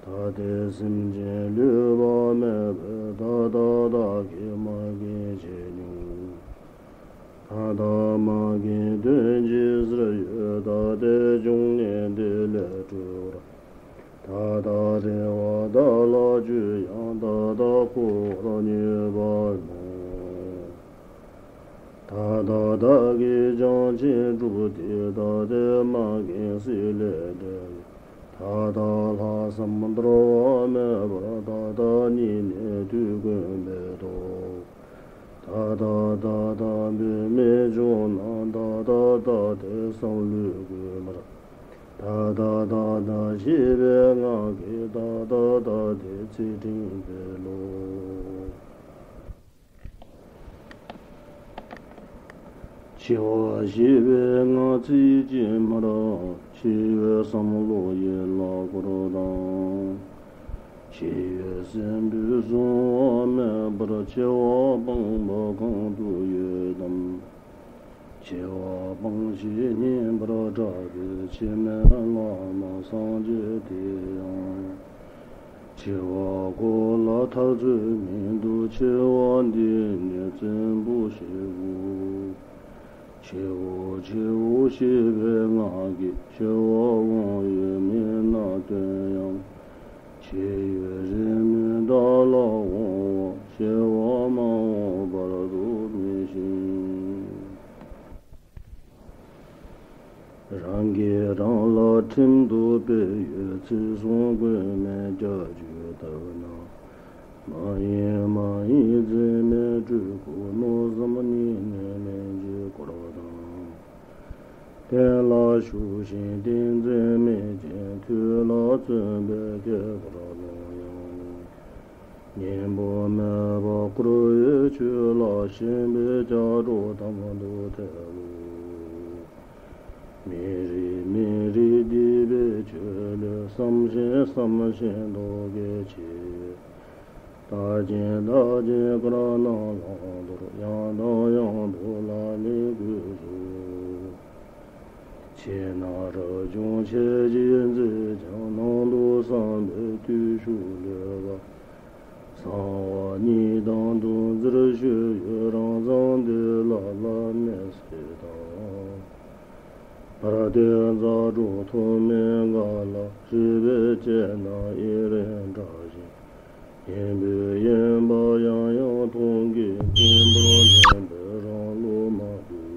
ད་ལྟའི་སེམས་ཅན་ལུས་པ་མེད་པས། ད་ལྟ་བདག་གིས་མ་རྒན་བྱེད་མྱོང་། ད་ལྟ་མ་རྒན་དོན་གྱི་ཟེར་ཡོད། ད་ལྟའི་འབྱུང་གནས་འདི་ལས་གྲོལ་བར། ད་ལྟ་རེ་བ་བདག་ལ་བཅོལ་ཡང་། ད་ལྟ་འཁོར་བར་མྱོས་པར་མྱོང་། ད་ལྟ་བདག་གིས་བྱང་ཆེན་སྒྲུབ་སྟེ། ད་ལྟའི་མ་རྒན་སྲིད་ལས་འདས་ཡོད། ད་ལྟ་ལྷག་བསམ་འདོར་བ་མེད་པར། ད་ལྟ་ཉིད་ནས་དུས་ཀུན་འབད་དོ། ད་ལྟ་ད་ལྟ་འབད་མེད་བྱུང་ན། ད་ལྟ་ད་ལྟའི་བསམ་བློས་གོས་མར། ད་ལྟ་ད་ལྟ་ཞེས་པའི་ངག་གིས། ད་ལྟ་ད་ལྟའི་ཚུལ་ཁྲིམས་འབད་ལོ། འཆི་བ་ཞེས་པའི་ངག་ཚིག་གིས་མར། འཆི་བའི་བསམ་བློ་ཡིད་ལ་བསྐོར་དང་། འཆི་བའི་སྲིན་བུས་བཟུང་བ་མེད་པར། འཆི་བ་སྤངས་པ་གང་དུ་ཡོད་དམ། འཆི་བ་སྤངས་ཞེས་སྙན་པར་གྲགས་པའི། འཆི་མེད་བླ་མ་སངས་རྒྱས་དེ་ཡང་། འཆི་བ་འཁོར་ལ་ཐར་ཚུལ་མིན་འདུག། འཆི་བ་འདི་ནི་བཙན་པོ་ཞེ་དགུ། འཆི་བོ་འཆི་བོ་ཞེས་པའི་ངག་གིས། འཆི་བ་དབང་ཡོད་མི་རྣམས་སྟོན་ཡང་། འཆི་ཡུལ་རིས་མེད་བདག་ལ་དབང་བ། འཆི་བ་མ་འོངས་བར་དུ་མི་ཤེས། རང་གིས་རང་ལ་ཁྲིམས་དུ་ ཡོད་ཚད་གསུང་ཀུན་མེད་བརྒྱ་བཅུ་བཏབ་ན། མ་ཡིན་མ་ཡིན་འཛིན་མེད་སྤྲུལ་སྐུ་མནོ་བསམ་གཉིས་ནས་ལན་གྱི་སྐོར་དང་། རྟེན་ལ་ཞུགས་ཤིང་ཏིང་འཛིན་མེད་ཅིང་ཐུགས་ལ་བརྩོན་པའི་ཁྱད་པར་ལུང་ཡང་། གཉེན་པོ་མེད་པར་བསྐུར་བའི་ཆོས་ལ་ཞེན་པའི་སྐྱབས་འགྲོ་དམ་དུ་ཐལ་ལོ། མི་རིགས་མི་རིགས་སྡིག་པའི་ཆོས་ལས་བསམ་ཤིང་བསམ་ཤིང་བཟློག་གེ་བྱེད། བདག་གིས་བདག་གི་བཀུར་སྟི་བླང་དོར། ཡང་དང་ཡང་དུ་ལག་ལེན་དགོས་སོ། ཕྱི་ནས་རབ་བྱུང་ཆེ་ཞིག་མཛད་ཀྱང་། ནང་དུ་བསམ་པའི་བརྟུལ་ཞུགས་ལས་པ། གསང་བ་གཉིས་དང་དུ་འཛིར་ཤོད་ཡོད། རང་མཚང་འདི་ལ་བླ་མའི་སྲས་དང་། བར་དོའི་མཛའ་གྲོགས་ཐོགས་མེད་འགའ་ལ། རིག་པའི་སྤྱན་ནས་ཡི་རང་བཀྲ་ཞིང་། ཡིན་པས་ཡིན་པ་ཡང་ཡང་མཐོང་གི། འཛིན་པར་ནན་པའི་རང་བློ་མ་བསྡུས།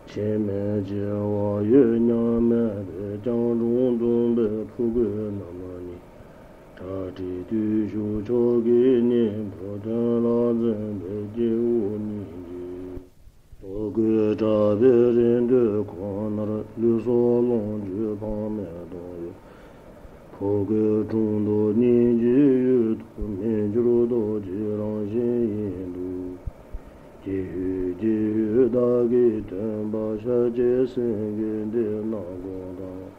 ཕྱི་མའི་སྐྱེ་བ་ཡོད་མཉམ་མེད་པའི། སྐྱབས་འགྲོ་འདུན་པའི་ཕྲུ་གུ་རྣམས་ནི། གྲ་སྒྲིག་བརྟུལ་ཞུགས་མཆོག་གི་གཉེན་པོ། དོན་ལ་འཛིན་པའི་སྐྱེ་བོ་ཉིད་ཀྱི། ལྟོ་གོས་གྲྭ་པའི་རེ་འདོད་ཁོ་ནར། ལུས་སྲོག་ལོངས་སྤྱོད་ཕངས་མེད་གཏོང་བའི། ཕོ་རྒོད་དྲུང་དུ་སྙིང་རྗེའི་ཡུལ་དུ། མི་འགྱུར་རྡོ་རྗེའི་རང་བཞིན་ཡིན་ཏེ། ཀྱི་ཧུད་ཀྱི་ཧུད་བདག་གིས་སྟོན་པ། ཤཱཀྱའི་སེང་གེ་འདི་ནི་དགོངས་དང་།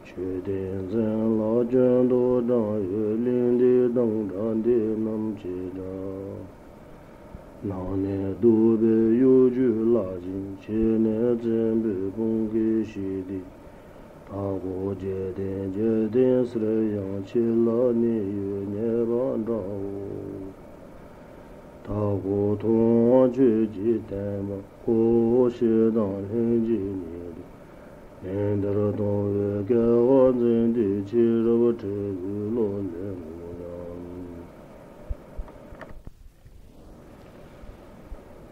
ཆོས་ཏིང་འཛིན་ལ་སྐྱོན་དུ་བགྲངས་ཡོད། གླིང་འདིའི་གདངས་སྒྲ་འདི་རྣམས་ཅི་འདྲ། ནང་ནས་གདུག་པའི་གཡོ་སྒྱུ་ལག་བཞིན། ཕྱི་ནས་བཙན་པོའི་དཔུང་གིས་ཞིག་སྟེ། མཐའ་འཁོབ་འཇིག་རྟེན་འཇིག་རྟེན་ཟེར་ཡང་། ཕྱི་ལ་གནས་ཡུལ་གནས་པ་འདྲའོ། མཐའ་འཁོབ་ཐུབ་དབང་ཆོས་ཀྱི་བསྟན་པ། ཁོ་བོ་ཞི་དང་ལྷན་ཅིག་ཉིད་དུ། ལན་བདར་གཏོང་བའི་སྐལ་བ་འཛིན་ཏེ། ཕྱི་རབས་འབྲས་བུའི་བློ་ལས་ངོ་ཡང་།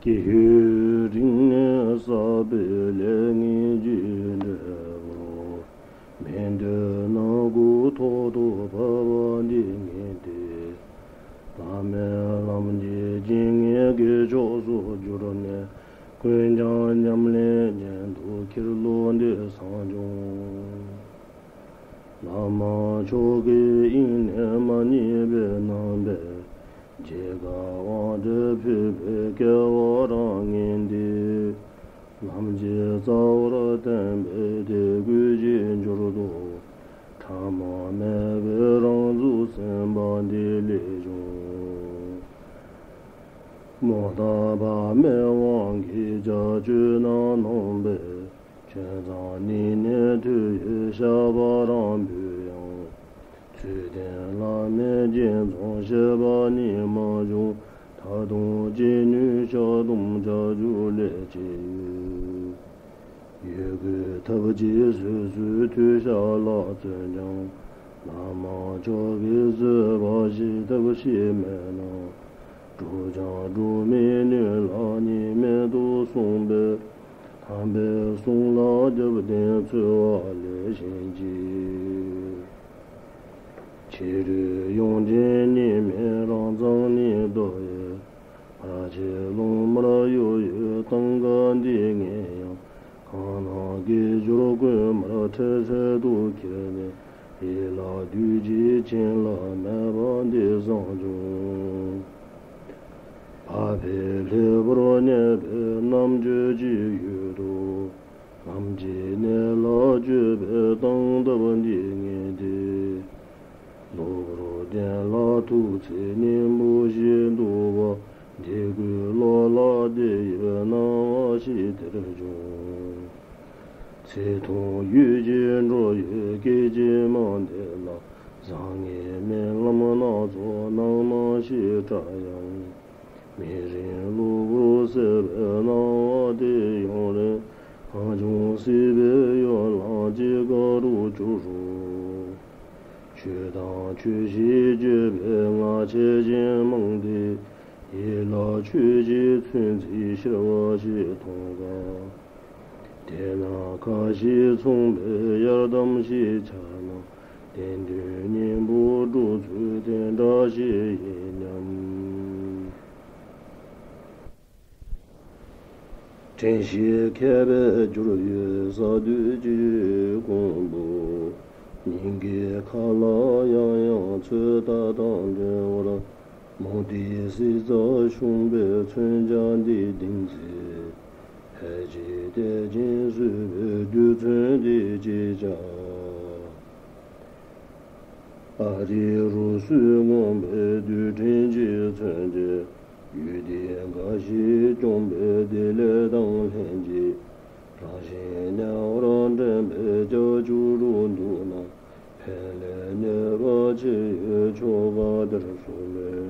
ཀྱི་ཧུད་རིང་ནས་བསགས་པའི་ལས་ངན་གྱི་འབྲས་བུ། མི་འདོད་ནོར་བུ་ཐོག་ཏུ་བབས་པ་འདི་ངེས་ཏེ། བླ་མེད་ལམ་གྱི་རྐྱེན་ངན་གྱི་ཕྱོགས་སུ་གྱུར་ནས། ཀུན་ཀྱང་ཉམས་ལེན་གཉེན་དུ་ཁྱེར་ལོ་འདི་བཟང་བྱུང་། བླ་མ་མཆོག་གི་དབྱིངས་ནས་མ་རྙེད་པའི་རྣམ་པས། འཇིགས་སྐྲག་དབང་སྒྲ་ཕུད་པའི་སྐལ་བ་རང་ངན་འདི། ལམ་གྱི་རྩ་བར་བསྟན་པའི་དད་གུས་ཀྱི་འབྱོར་དུ། ཕྲ་མ་མེད་པའི་རང་གཟུགས་སེམས་དཔའ་འདི་ལས་བྱུང་། མོ་དང་བ་མོའི་དབང་གིས་བྱ་སྤྱོད་རྣམས་གནང་བས། ཁྱོད་ཚང་ནི་ནས་ཐོས་ཡོད་བཤགས་པ་རང་འབུལ་ཡང་། ཚུལ་ལྡན་བླ་མའི་རྒྱན་མཚོན་བཤད་པ་ཉིད་མ་བྱུང་། ད་དུང་ཅི་ནུས་བཤགས་སྡོམ་བྱ་རྒྱུ་ལས་ཅི་ཡོད། ཡོད་དགུའི་ཐབས་ཀྱིས་སོ་སོའི་ཐོས་བཤགས་ལ་བརྩོན་ཀྱང་། བླ་མ་མཆོག་གིས་བཟོད་པ་ཞི་ཐབས་ཤེས་མེད་ན། སྒྲུབ་ཀྱང་སྒྲུབ་མི་ནུས་ལ་ཉེས་མེད་དུ་གསུངས་པས། དམ་པའི་གསུང་ལ་རྒྱབ་རྟེན་འཚོལ་བ་ལས་གཞན་ཅི། ཕྱི་རོལ་ཡོངས་འདྲེན་གཉིས་མེད་རང་མཚང་ཉིད་དུ་ཡོད། ཕར་ཕྱིན་རླུང་མར་གཡོ་ཡོད་སྟངས་ཀ་འདི་ངེས་ཡང་། གང་སྣང་དགེ་སྦྱོར་ཀུན་མར་འཕྲལ་འཕྲལ་དུ་ཁྱེར་ནས། ཡིད་ལ་འདུས་བྱས་བྱིན་རླབས་མེད་པ་འདི་བཟང་བྱུང་། བག་ཕེབས་ལྷོད་པོར་གནས་པའི་རྣམ་དཔྱོད་ཀྱི་ཡུལ་དུ། ལམ་གྱི་གནས་ལ་སྤྱོད་པའི་སྟངས་སྟབས་འདི་ངེས་ཏེ། གློ་བུར་གདན་ལ་ཐུག་ཚེ་གཉེན་པོ་ཞིག་འདུག་པ། འདི་ཀུན་བློ་ལ་བདེ་ཡོད་སྣང་བ་ཞིག་དེར་བྱུང་། ཚེ་ཐུང་ཡུད་ཀྱིས་འགྲོ་ཡི་སྐད་ཅིག་མ་འདི་ལ། བཟང་ངན་སྨོན་ལམ་སྣ་ཚོགས་སྣང་མ་ཞིག་བཀྲ་ཡང་། མི་རིང་གློ་བུར་སད་པའི་སྣང་བ་དེ་ཡུན་རིང་། གང་བྱུང་སྲིད་པའི་ཡོ་ལང་གཅིག་ཀ་རུ་གྱུར་རོ། ཆོས་དང་ཆོས་བཞིན་སྤྱོད་པའི་ང་རྒྱལ་ཅན་མང་སྟེ། ཡིད་ལ་ཆོས་ཀྱི་ཚོན་རྩི་ཤར་བ་ཞིག་མཐོང་ག། དེས་ན་ཁ་ཞེ་མཚུངས་པའི་གཡར་དམ་ཞེས་བྱ་ན། དེ་དུས་གཉེན་པོ་འགྲོ་ཚུལ་དེ་འདྲ་ཞིག་ཡིན་སྙམ། དྲན་ཤེས་མཁས་པས་བསྒྱུར་ཡོད་ས་དུས་ཀྱི་མགོན་པོ། སྙིང་གི་ཁ་ལ་ཡང་ཡང་ཚོད་ལྟ་དང་འབྲེལ་བར། མུ་ཏིག་སེར་རྩ་ཕྱུང་པའི་མཚོན་ཆ་འདི་གདེང་ཚད། ཕལ་ཆེར་དད་ཅན་བཟོད་པའི་རྡུལ་ཚོན་འདི་ཅེས་བྱ། ཨ་རིའི་རུ་སུའི་ངོམས་པའི་རྡུལ་ཕྲན་གྱི་མཚོན་བྱེད། ཡུལ་དེ་འགའ་ཞིག་སྐྱོང་པའི་བདེ་ལེགས་དང་ལྷན་ཅིག་རང་བཞིན་དམྱལ་བར་འདྲེན་པའི་ཀྱག་ཀྱོག་རུ་འདུག་ན། ཕན་ལས་གནོད་པ་ཆེ་ཡོད་ཆོ་ག་དེར་སོགས་མེད།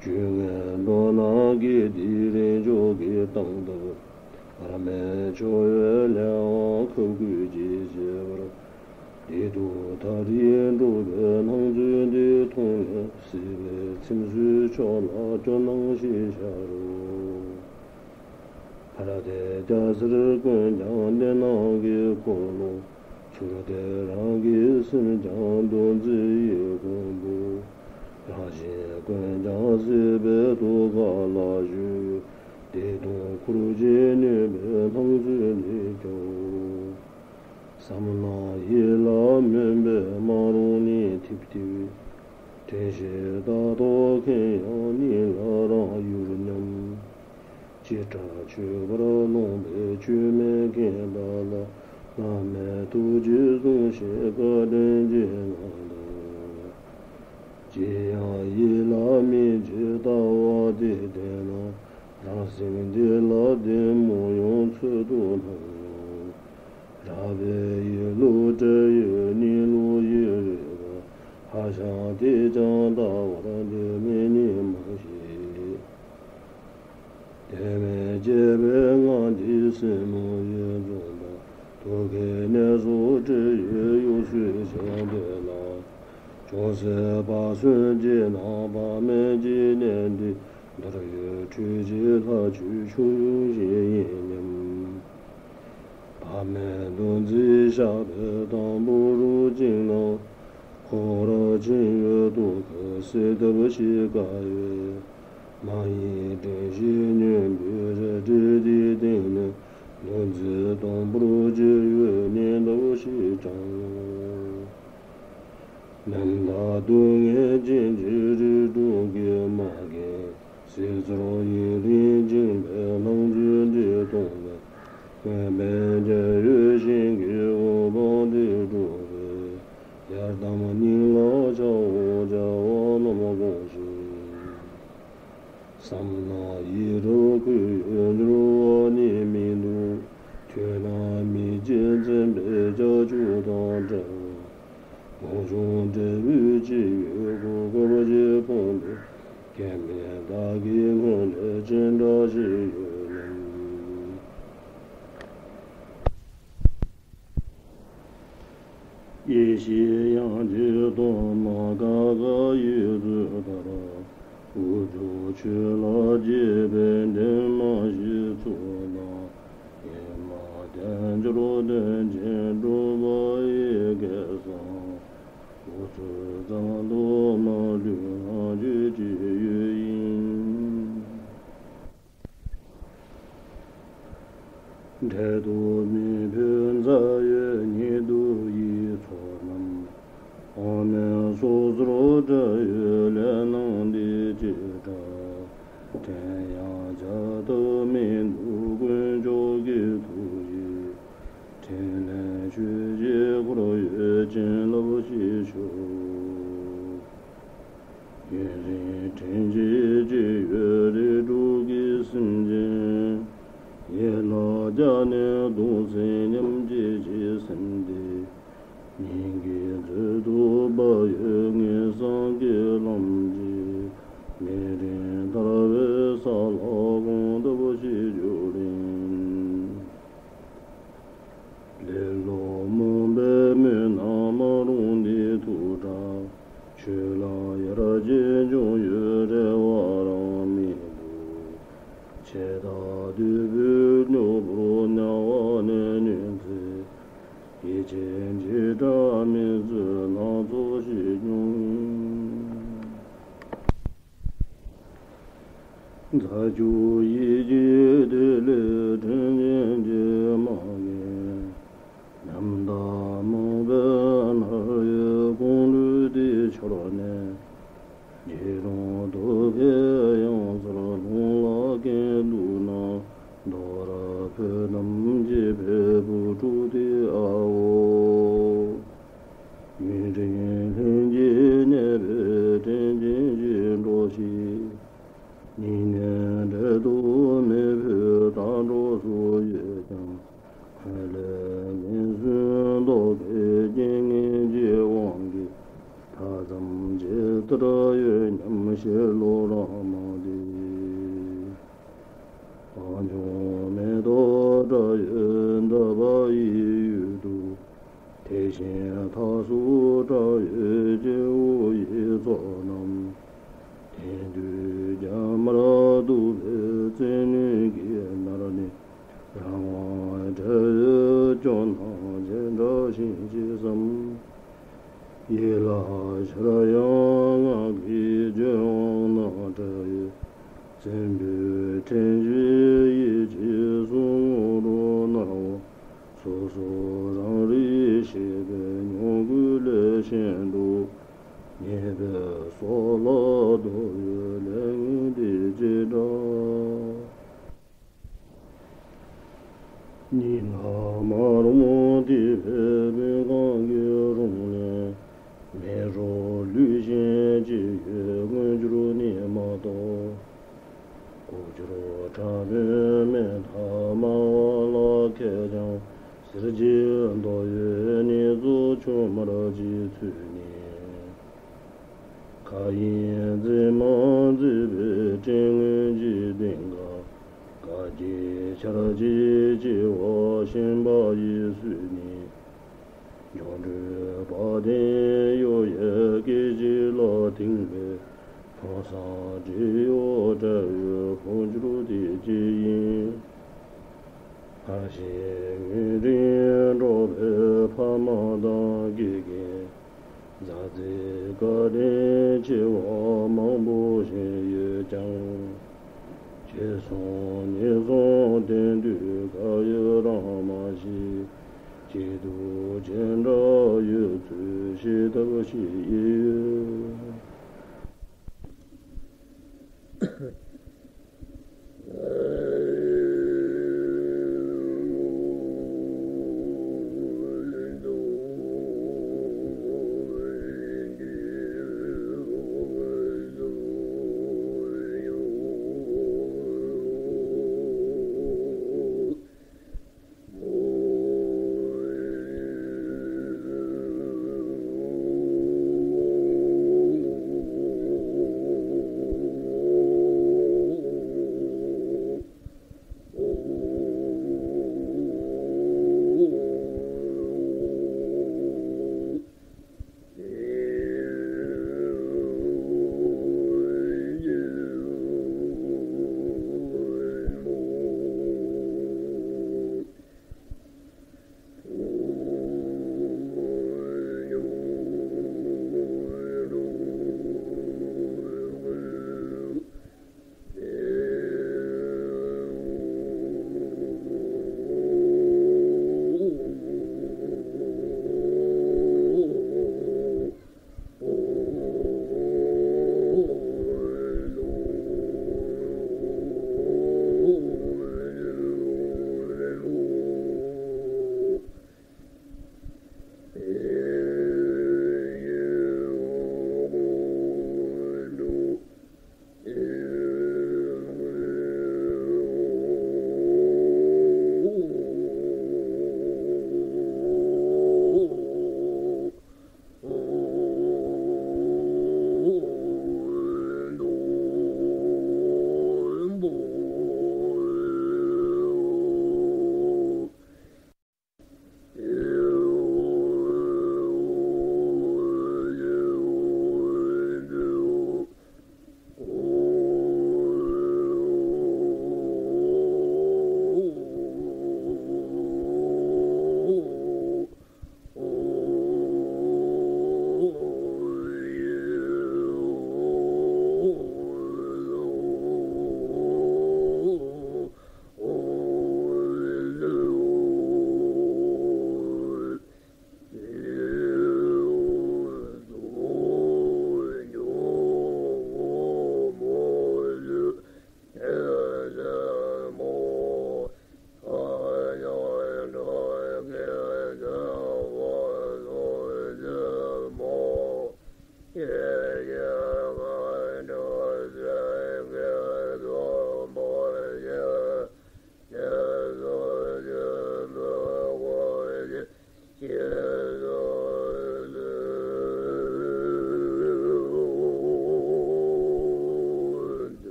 རྒྱུད་ལྔའི་མདོ་ནང་གི་དེའི་རིང་འཇོག་གི་སྟངས་ལྟར། བར་མའི་ཆོ་ཡོད་ལས་དབང་ཁབ་བསྐུལ་གྱིས་བྱེད་པར། བདེ་སྡུག་མཐའ་རིག་འགྲོ་བའི་སྣང་ཚུལ་འདི་མཐོང་ནས། སྲིད་པའི་ཚིམ་བཟོད་མཆོག་ལ་སྐྱོ་སྣང་ཞིག་ཤར་རོ། ཕར་དེ་སྐྱ་སེར་ཀུན་ཀྱང་འདི་སྣང་གི་འཁོར་ལོ། ཚུར་དེ་རང་གི་སེམས་ཀྱང་འདུ་འཛི་ཡི་མགོན་པོ། རང་བཞིན་ཀུན་ཀྱང་སྲིད་པའི་དུ་ག་ལ་བཞུད་ཡོད། བདེ་སྟོང་འཁོར་བཅས་གནོད་པའི་སྣང་ཚུལ་འདི་ཀྱང་། བསམ་ན་ཡིད་ལ་མུན་པས་མ་རུངས་ནི་ཐིབས་ཐིབས། དྲན་ཤེས་རྟག་ཏུ་མཁྱེན་ཡང་ཉིད་ལ་རང་ཡུར་སྙམ། ཅི་ལྟར་ཆོས་པར་ལོངས་པའི་ཆོས་མེད་མཁན་པ་ལ། བླ་མའི་ཐུགས་རྗེས་བཟུང་ཞིང་བཀའ་དྲིན་ཅན་ང་དང་། ཅི་ཡང་ཡིད་ལ་མི་བྱེད་ལྟ་བ་དེ་བདེན་ན། རང་སེམས་འདི་ལ་བདེན་མོ་ཡོང་ཚོད་དུ་སྣང་ཡང་། རགས་པའི་ཡིད་ལུགས་བྲལ་ཡོད་ཉིད་ལུགས་ཡིད་རེ་བ། ཧ་ཅང་དེ་ཀྱང་ལྟ་བར་འདོད་མེད་ཉིད་མ་ཤེས། དོན་མེད་སྐྱེས་པའི་ངང་འདི་སེམས་མོ་ཡིད་འཛུམ་པ། དུ་ཁའི་གནས་སུ་བྲལ་ཡོད་གཡོ་ཟོལ་ཅན་དེ་ལ། ཅུང་ཟད་བག་ཟོན་གྱིས་ན་བག་མེད་ཀྱི་གནས་འདི། འདོར་ཡོད་འཕྲུལ་གྱི་ལྷ་ཆོས་ཆུང་ཆུང་ཞིག་ཡིན་སྙམ། བག་མེད་འདུ་འཛི་བཤགས་པའི་དང་པོ་རུ་བཅིངས་ན། འཁོར་བར་ཕྱིན་ཡོད་དུ་ཁ་གསལ་ལྟ་བུ་ཞིག་དཀའ་བས། མ་ཡིན་དྲན་ཤེས་སྙོམས་པའི་རལ་གྲི་འདིའི་སྟེང་ནས། འདུ་འཛི་དང་པོར་སྐྱེ་བོའི་གནས་ལྟ་བུ་ཞིག་ཀྱང་། ནམ་ཟླ་སྡུག་བསྔལ་ཅན་གྱི་རིགས་དྲུག་གི་མ་རྒན། སྲིད་རྩར་ཡུན་རིང་བཅིངས་པའི་སྣང་ཚུལ་འདི་མཐོང་ནས། སྔོན་པོའི་རྒྱལ་ཡུལ་ཞིང་གི་འོད་དཔག་འདི་འགྲོ་བས། གཡར་དམ་སྙིང་ལ་ཆག་འོང་བྱ་བ་རྣམས་དགོངས་ཤིག། བསམ་ན་ཡིད་རབ་ཁུལ་ཡོད་འགྱུར་བ་ནི་མི་འདུག །ཐོས་ན་མི་བརྗེད་འཛིན་པའི་ཀྱག་ཀྱོག་དང་བྲལ་བ། ལོངས་སྤྱོད་འབྲས་བུ་ཅི་ཡོད་གོ་སྐབས་ཀྱིས་ཕོངས་པའི། མཁས་པས་བདག་གི་སྔོན་ལས་ཅི་འདྲ་ཞིག་ཡོད་སྙམ། ཡེ་ཤེས་དབྱངས་ཀྱི་སྟོབས་མ་འགགས་ག་ཡི་རྫུ་ལྟར། དབུ་ཕྱུག་ཆོས་ལ་དགྱེས་པའི་འདན་མ་ཞིག་ཚུགས་ན། ཨེ་མ་དལ་འབྱོར་དོན་ཆེན་སྒྲུབ་པ་ཡི་སྐལ་བཟང་། འུ་ཚོའི་གཙང་དུ་མ་ལུས་ངང་རྒྱུད་ཀྱི་ཡུལ་ཡིན། འབྲལ་དུ་མི་ཕོད་མཛའ་ཡོད་ཉེ་དུ་ཡི་ཚོགས་རྣམས། འོག་མིན་སོ་སོར་བྲལ་ཡོད་ལས་སྣང་འདི་ཅི་འདྲ། དྲན་ཡང་བྱ་ཐབས་མི་འདུག་དཀོན་མཆོག་གི་ཐུགས་རྗེས། ཕྲིན་ལས་ཆོས་ཀྱི་འཁོར་ཡུག་བྱིན་རླབས་ཤིག་ཤོག །ཡུན་རིང་དྲིན་གྱིས་བསྐྱེད་ཡོད་རིགས་དྲུག་གི་སེམས་ཅན། ཡིད་ལ་བརྒྱ་ནས་གདུང་སེམས་མཉམ་སྐྱེད་ཀྱི་སེམས་དེ། སྙིང་གི་མཛོད་དུ་སྦ་ཡོད་ངེས་གསང་གི་ལམ་གྱི། མེ་རིང་ཐར་པའི་ས་ལ་གོམ་སྟབས་ཤིག་བསྒྱུར་རིང་། ལེ་ལོ་རྨོངས་པའི་མུན་ནག་མ་རུངས་འདི་ཐུགས་དྲག །ཆོས་ལ་ཡར་རྒྱས་འབྱུང་ཡོད་རེ་བ་རང་མི་འདུག །ཆད་ལྟ་དུད་འགྲོའི་སྨྱོ་པོར་ བྱེ་བྲག་མེད་ཚུལ་སྣ་ཚོགས་ཤིག་མྱོང་། རྫ་ཆུ་ཡི་གེ་དེ་ལས་དྲིན་ཅན་གྱི་མ་རྒན། ཉམ་ཐག་རྨོངས་པའི་ནར་ཡོད་ཁོང་ཁྲོ་དེ་འཆོར་ནས། རྗེས་འབྲང་ཐོབ་པའི་གཡང་སར་ལྷུང་ལ་གན་འདུག་ན། མདོག་དྲ་ཕུ་ནམ་གྱི་བལ་པོ་དཀྲུགས་ཏེ་ཨ་འོ། ཡུན་རིང་ལྷན་སྐྱེས་གནས་པའི་དྲིན་ཅན་གྱི་འགྲོ་ཞིག་ཉིན་ནས་འབྲལ་དུ་མི་ཕོད་ལྟ་འགྲོ་སུ་ཡོད་ཀྱང་། ཧ་ལས་མི་སྲུན་ལྡོག་པའི་རྐྱེན་ངན་གྱི་དབང་གིས། མཐའ་ཙམ་ཇི་ལྟར་ཡོད་སྙམ་ཞེས་བློ་རང་མ་བདེ། གངས་ལྗོངས་མེ་ཏོག་བཀྲ་ཡོད་འདབ་པ་ཡི་ཡུལ་དུ། དེ་བཞིན་ཐགས་སུ་བཀྲ་ཡོད་སྐྱེ་བོ་ཡི་ཚོགས་རྣམས། དེང་དུས་རྒྱ་དམར་གདུག་པའི་བཙན་གནོན་གྱིས་མནར་ནས། རང་དབང་བྲལ་ཡོད་སྐྱོ་སྣང་ཇི་འདྲ་བཞིན་ཅི་བསམ། ཡིད་ལ་ཤར་ཡང་ངག་གི་བརྗོད་དབང་ནང་བྲལ་ཡོད། བཙན་པོའི་ཁྲིམས་གཞི་ཡིད་ཀྱི་སྲུང་མོ་རུ་མནར་བ། སོ་སོ་རང་རིག་ཤེས་པའི་མྱོང་གུད་ལས་གཞན་དུ། ཉེས་པའི་སྲོག་ལ་བདོ་བའི་ལས་ངན་འདི་ཅི་འདྲ། སྙིང་ཁ་མ་རུངས་དེ་བས་མུན་ཁང་གི་རུམ་ལས། མེ་རོ་ལུད་བཞིན་ཅི་ཡོད་མངོན་གྱུར་ནི་མ་གཏོགས། ལྐོག་གྱུར་ཕྲ་མོའི་མེ་མཐའ་དམའ་བ་ལ་ཁད་ཀྱང་། གཟེར་གྱི་མདོག་ཡོད་ནི་གཙོ་ཆུང་དམར་གྱི་ཚུལ་ནི། མཁའ་དབྱིངས་འཛིན་མ་འཛིན་པའི་སྤྲིན་སྔོན་གྱི་གདེངས་ཀ། དཀའ་བརྒྱུད་ཆར་གྱིས་གཅིག་པ་ཞེན་པ་ཡི་སུས་ནི། འགྱོ་འགྲོས་བ་དན་གཡོ་ཡི་སྐད་ཅིག་ལ་དེངས་པའི། ཕོ་གསར་བགྲེས་གཡོག་བྲལ་བའི་འཕོ་འགྱུར་དེ་ཅི་ཡིན། ཕར་ཕྱིན་ཡུན་རིང་འགྲོགས་པའི་ཕ་མ་དང་དགེ་རྒན། མཛའ་བརྩེའི་བཀའ་དྲིན་ཆེ་བ་མང་པོ་བཞིན་ཡོད་ཀྱང་། གཅིག་སོང་གཉིས་སོང་དེང་དུས་ག་ཡོད་རང་མ་ཤེས། སྐྱིད་སྡུག་ཇི་འདྲ་ཡོད་ཚུལ་ཤེས་ཐབས་ཤིག་ཡིན་ཡོད།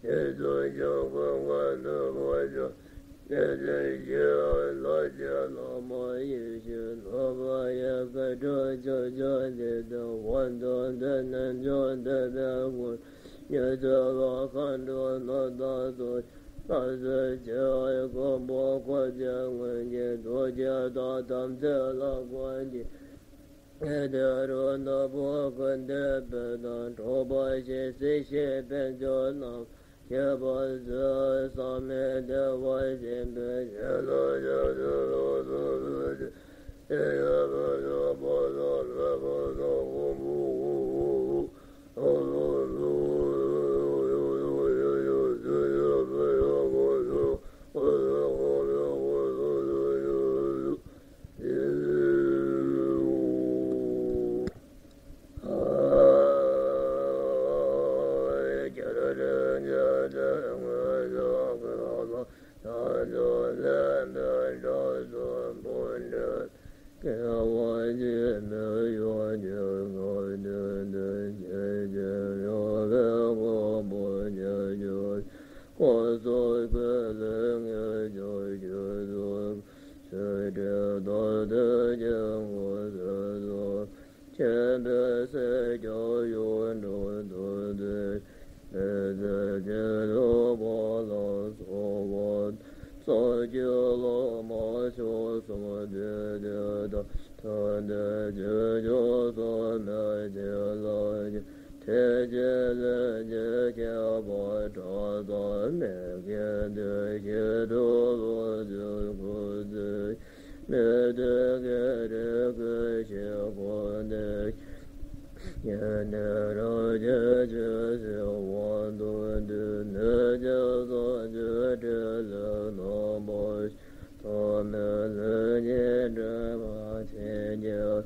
དེ་ཚོ་ཞིག་ཀུན་དགའ་ནུས་པ་ཅན། དེ་ཚོ་ཞིག་ལྷ་ཆེན་བླ་མ་ཡེ་ཤེས་ལྷ་མ་ཡི་སྐད་གྲགས་ཆོས་ཀྱང་འདི་དང་དབང་ཐང་འདི་ནས་འབྱུང་འདོད་པའི་སྐུ། ཉི་ཚེ་བ་མཁའ་འགྲོ་ལྷ་དང་སོགས། ལྷ་སྲས་ཆེ་བའི་མགོན་པོ་འཁོར་བཅས་སྔོན་གྱི་རྡོ་རྗེ་དང་དམ་ཚིག་ལ་བརྐོས་ཏེ། དེ་རུ་ནག་པོ་ཀུན་ཏུ་སྤོས་དང་གྲོགས་པོ་ཞེས་སྲིད་ཞིའི་དཔལ་འབྱོར་རྣམས་ཁྱད་པར་ཚུལ་བསམ་མི་བདེ་བ་ཞེན་པའི་ཞེན་ལ་ཞེན་ལ་སོགས་སུ་སྟེ། དེ་ཡང་བོད་ལ་བོད་ལ་བོད་ལ་ཁོང་བུ་ཁོང་བུ། སྐྱེ་བ་ཕྱི་མའི་ཡོན་ཏན་ངོ་བོ་ཉིད་ཀྱི་སྐུ་གསུང་ཐུགས་ལས་ངེས་འབྱུང་རྒྱུ་ཚོགས་ཆོས་དྲིལ་རྡོར་གདན་གྱི་ངོ་བོ་སོ་སོ། མཁྱེན་པས་སྲས་ཀྱང་ཡོངས་གྲོལ་དུ་འདོད། མི་ཚེ་སྐྱེ་ལུས་བག་ལ་སོགས་པ། སངས་རྒྱས་བླ་མ་མཆོག་གསུམ་འདུས་ཏེ་དང་། ཐུབ་བསྟན་ཆོས་སྐྱོང་སྲུང་མའི་བྱིན་རླབས་ཀྱིས། ཐེག་ཆེན་ལྷན་ཅིག་སྐྱེས་པ་བྲག་བཟང་མེ་སྐྱེས་དུས། ཞི་ཁྲོ་ལོངས་སྤྱོད་སྐུ་ཚེ། མི་མཐུན་བགེགས་རིགས་ཀུན་ཞི་དགོངས་ཏེ། ཡོན་ཏན་རབ་རྒྱས་ཆོས་སྲིད་དབང་ཐང་འདུས། གནོད་སྦྱིན་སྲོག་གཅོད་ཕྲིན་ལས་རྣམ་པ་བཞི། ཐོག་མེད་ལྷུན་གྱིས་གྲུབ་པ་མཚན་ཉིད།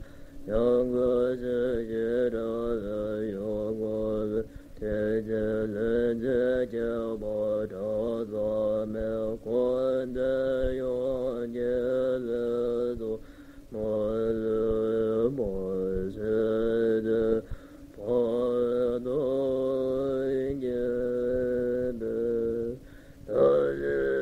ཡང་སྒོས་སྲིད་ཞིའི་དགྲ་བོ་ཡང་སྒོ་བས། ཐེག་ཆེན་ལྷན་ཅིག་སྐྱེས་པ་བྲག་བཟང་མའི། འཁོར་འདས་ཡོངས་ཀྱི་ལུས་སྲོག་མ་ལུས་མ་ཟད་དེ། བར་དོ་བསྐྱེད་པའི་ཐབས་ཤེས།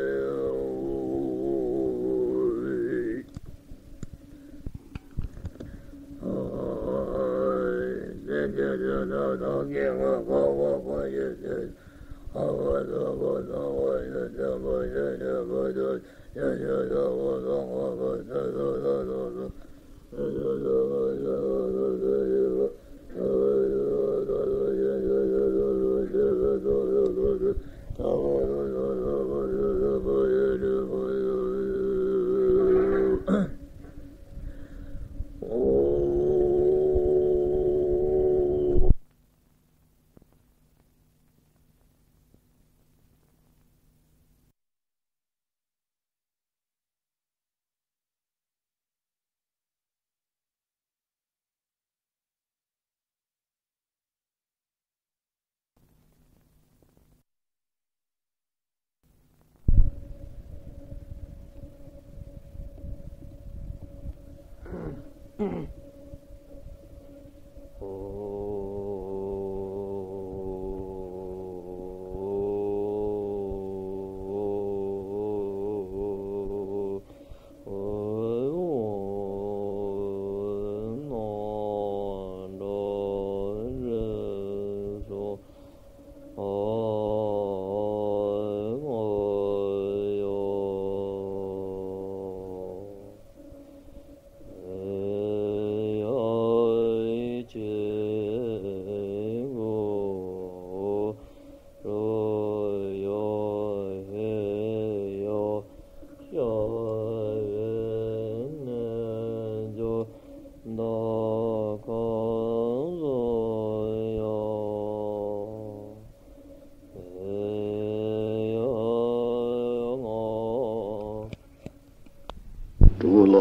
གྲུབ་ལ་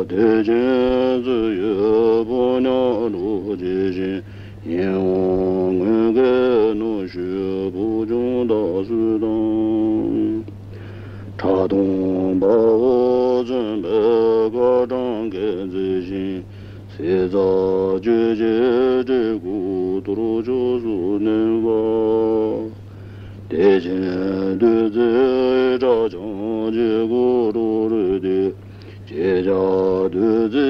དད་ཅན་སུ་ཡོད་པོ་ཉག་གྲོགས་དེ་བཞིན་ཡིད་འོང་ངུ་སྐད་ནུ་ཞོའི་བུ་ཆུང་དག་སུ་དང་། ཁྲག་འཐུང་དཔའ་བོ་བཙུན་པའི་སྐར་གྲངས་སྐད་མཛེས་ཤིང་། ཟས་རྩ་གཅོད་བྱེད་སྤྲེལ་སྐུ་གཏོར་ཕྱོགས་སུ་གནོན་པ། བདེ་ཆེན་བདུད་རྩི་སྐྲ་བྱང་བྱི་གུ་རུ་རུ་ཏི། ཁྱེད་ཅག་བདུད་རྩི་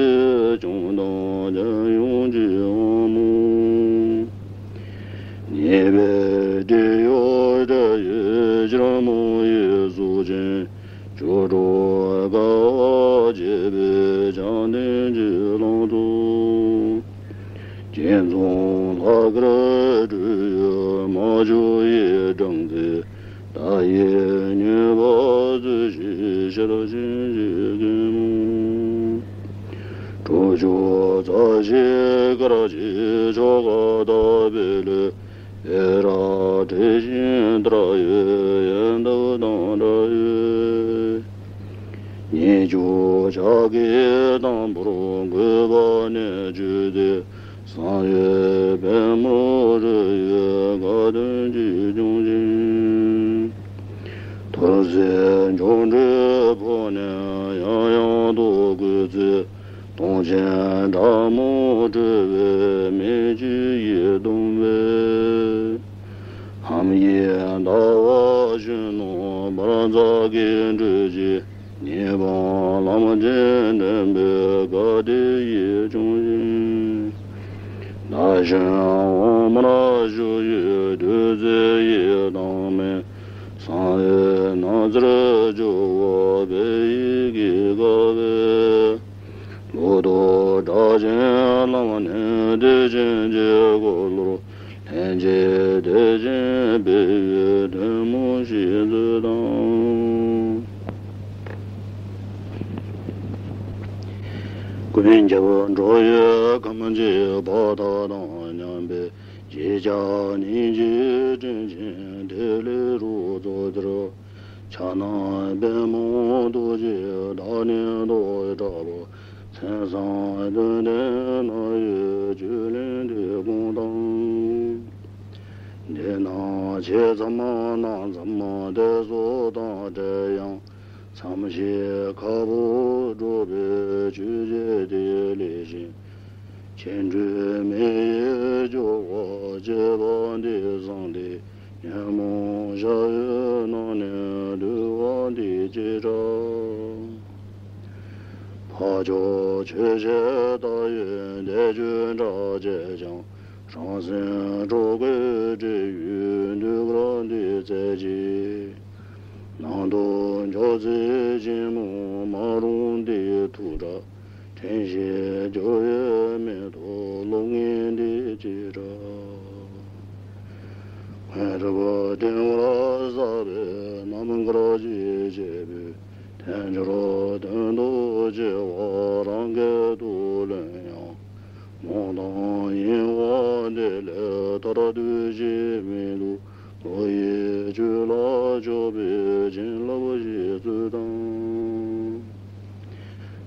སྐྱོང་དང་ཁྱེད་ཡོངས་ཀྱི་དབང་མོ། ཉེས་པའི་སྒྲིབ་གཡོགས་དགྲ་ཡི་ཕྱིར་མ་ཡི་སྲོག་ཆེན། ཆོ་འཕྲུལ་དགའ་བ་བྱེད་པའི་ཕྱག་མདུན་གྱི་ལང་ཚོ། སྤྱན་ཚོགས་ལྷ་སྐལ་སྤྲུལ་ཡུལ་མ་བཅོས་ཡི་སྦྲང་རྩི། ད་ཡི་མྱོས་པ་བཟོད་ཤིང་ཤེར་ཕྱིན་གྱི་རྒན་མོ། ཁྲོ་ཆུ་རྩ་ཞིག་དཀར་ཆེན་ཆོ་ག་དག་པའི་ལུས། ཨེ་ར་བྲེས་ཤིང་དར་ཡོད་ཡལ་འདབ་དང་འདྲ་ཡོད། ཉེ་ཆར་ཕྱག་གི་དང་པོར་འགོས་པ་ནས་བཅུད་དེ། བསམ་ཡས་པད་མོར་རོལ་ཡོད་དགའ་སྟོན་གྱི་ལྗོན་ཤིང་། ཐུར་སེལ་འབྱུང་འགྲོས་ཕོག་ནས་ཡང་ཡང་དུ་བསྐོལ་ཚེ། སྟོང་ཆེན་དགྲ་མོ་ཁྲོས་པའི་མེ་ལྕེ་ཡིས་གདུང་བས། ལྷམ་ཡིས་ཟླ་བ་གཞོན་ནུ་འབར་འཛག་གི་འགྲོས་ཀྱིས། ཉེས་པ་ལམ་གྱིས་འདྲེན་པའི་དགའ་བདེ་ཡི་ལྗོན་ཤིང་། ཟླ་གཞོན་འོ་མར་བཞུ་ཡི་བདུད་རྩི་ཡི་མདངས་མེ། བསམ་ཡས་སྣང་ཚར་ཇོ་བོ་དཔལ་ཡི་གེ་དགའ་བའི། ལོ་ཏོག་སྒྲ་གཅན་ལམ་ནས་བདེ་ཆེན་གྱི་འཁོར་ལོར། ལྷན་ཅིག་བདེ་ཆེན་སྤེལ་བའི་ཐུན་མོང་ཞིག་མཛོད་དང་། ཀུན་ཁྱབ་འགྲོ་བའི་ཁམས་ཀྱི་བར་ཐག་དང་མཉམ་པའི། གཞིས་ཆགས་སྙིང་རྗེའི་དྲིན་ཅན་དེ་ལས་རུ་མཛོད་དེར། ཕྱག་ན་པདྨོ་རྡོ་རྗེ་བདག་ནི་རྡོ་རྗེ་དྲག་པོ། མཚན་བཟང་དོན་ལྡན་རྣ་བའི་བཅུད་ལེན་དེ་དགོངས་དང་། འདི་ན་ཆེ་ཙམ་ནང་ཙམ་དེ་སོགས་དང་བྲལ་ཡང་། མཚམས་ཤིག་ཁ་ཕོ་སྒྲོག་པའི་ཆོས་བརྒྱད་དེ་ལས་གཞན། ཆེན་འགྲོས་མེ་ཡི་སྦྱོར་བ་བྱེད་པ་འདི་བཟང་སྟེ། ཉོན་མོངས་ཞག་ཡོད་ནང་ནས་འདུལ་བ་འདི་ཅི་འདྲ། འཕགས་མཆོག་ཆོས་བྱེད་ལྟ་བའི་བཟླས་བརྗོད་འདྲ་བྱས་ཀྱང་། རང་སེམས་སྤྲོ་བསྐྱེད་འབྲེལ་ཡོད་འདུལ་སྐོར་འདི་བཙལ་གྱིས། ནང་དུ་འཇོག་ཚེ་ཞིང་རྨོ་མ་རུངས་འདི་ཐུགས་དྲག། དྲན་ཤེས་སྦྱོར་བའི་མེ་ཏོག་བློ་ངན་འདི་ཅི་འདྲ། སྔོན་རབས་བསྟན་པར་བསགས་པའི་རྣམ་དཀར་གྱི་བྱེད་པོས། དལ་འབྱོར་དོན་དུ་སྐྱེ་བ་རང་སྐད་དུ་ལོན་ཡང་། རྨོངས་དང་གཡེང་བ་འདི་ལས་ཐར་འདོད་ཀྱི་མིག་ཏུ། བློ་ཡི་ཆོས་ལ་ཕྱོགས་པའི་བྱིན་རླབས་ཤིག་སྩོལ་དང་།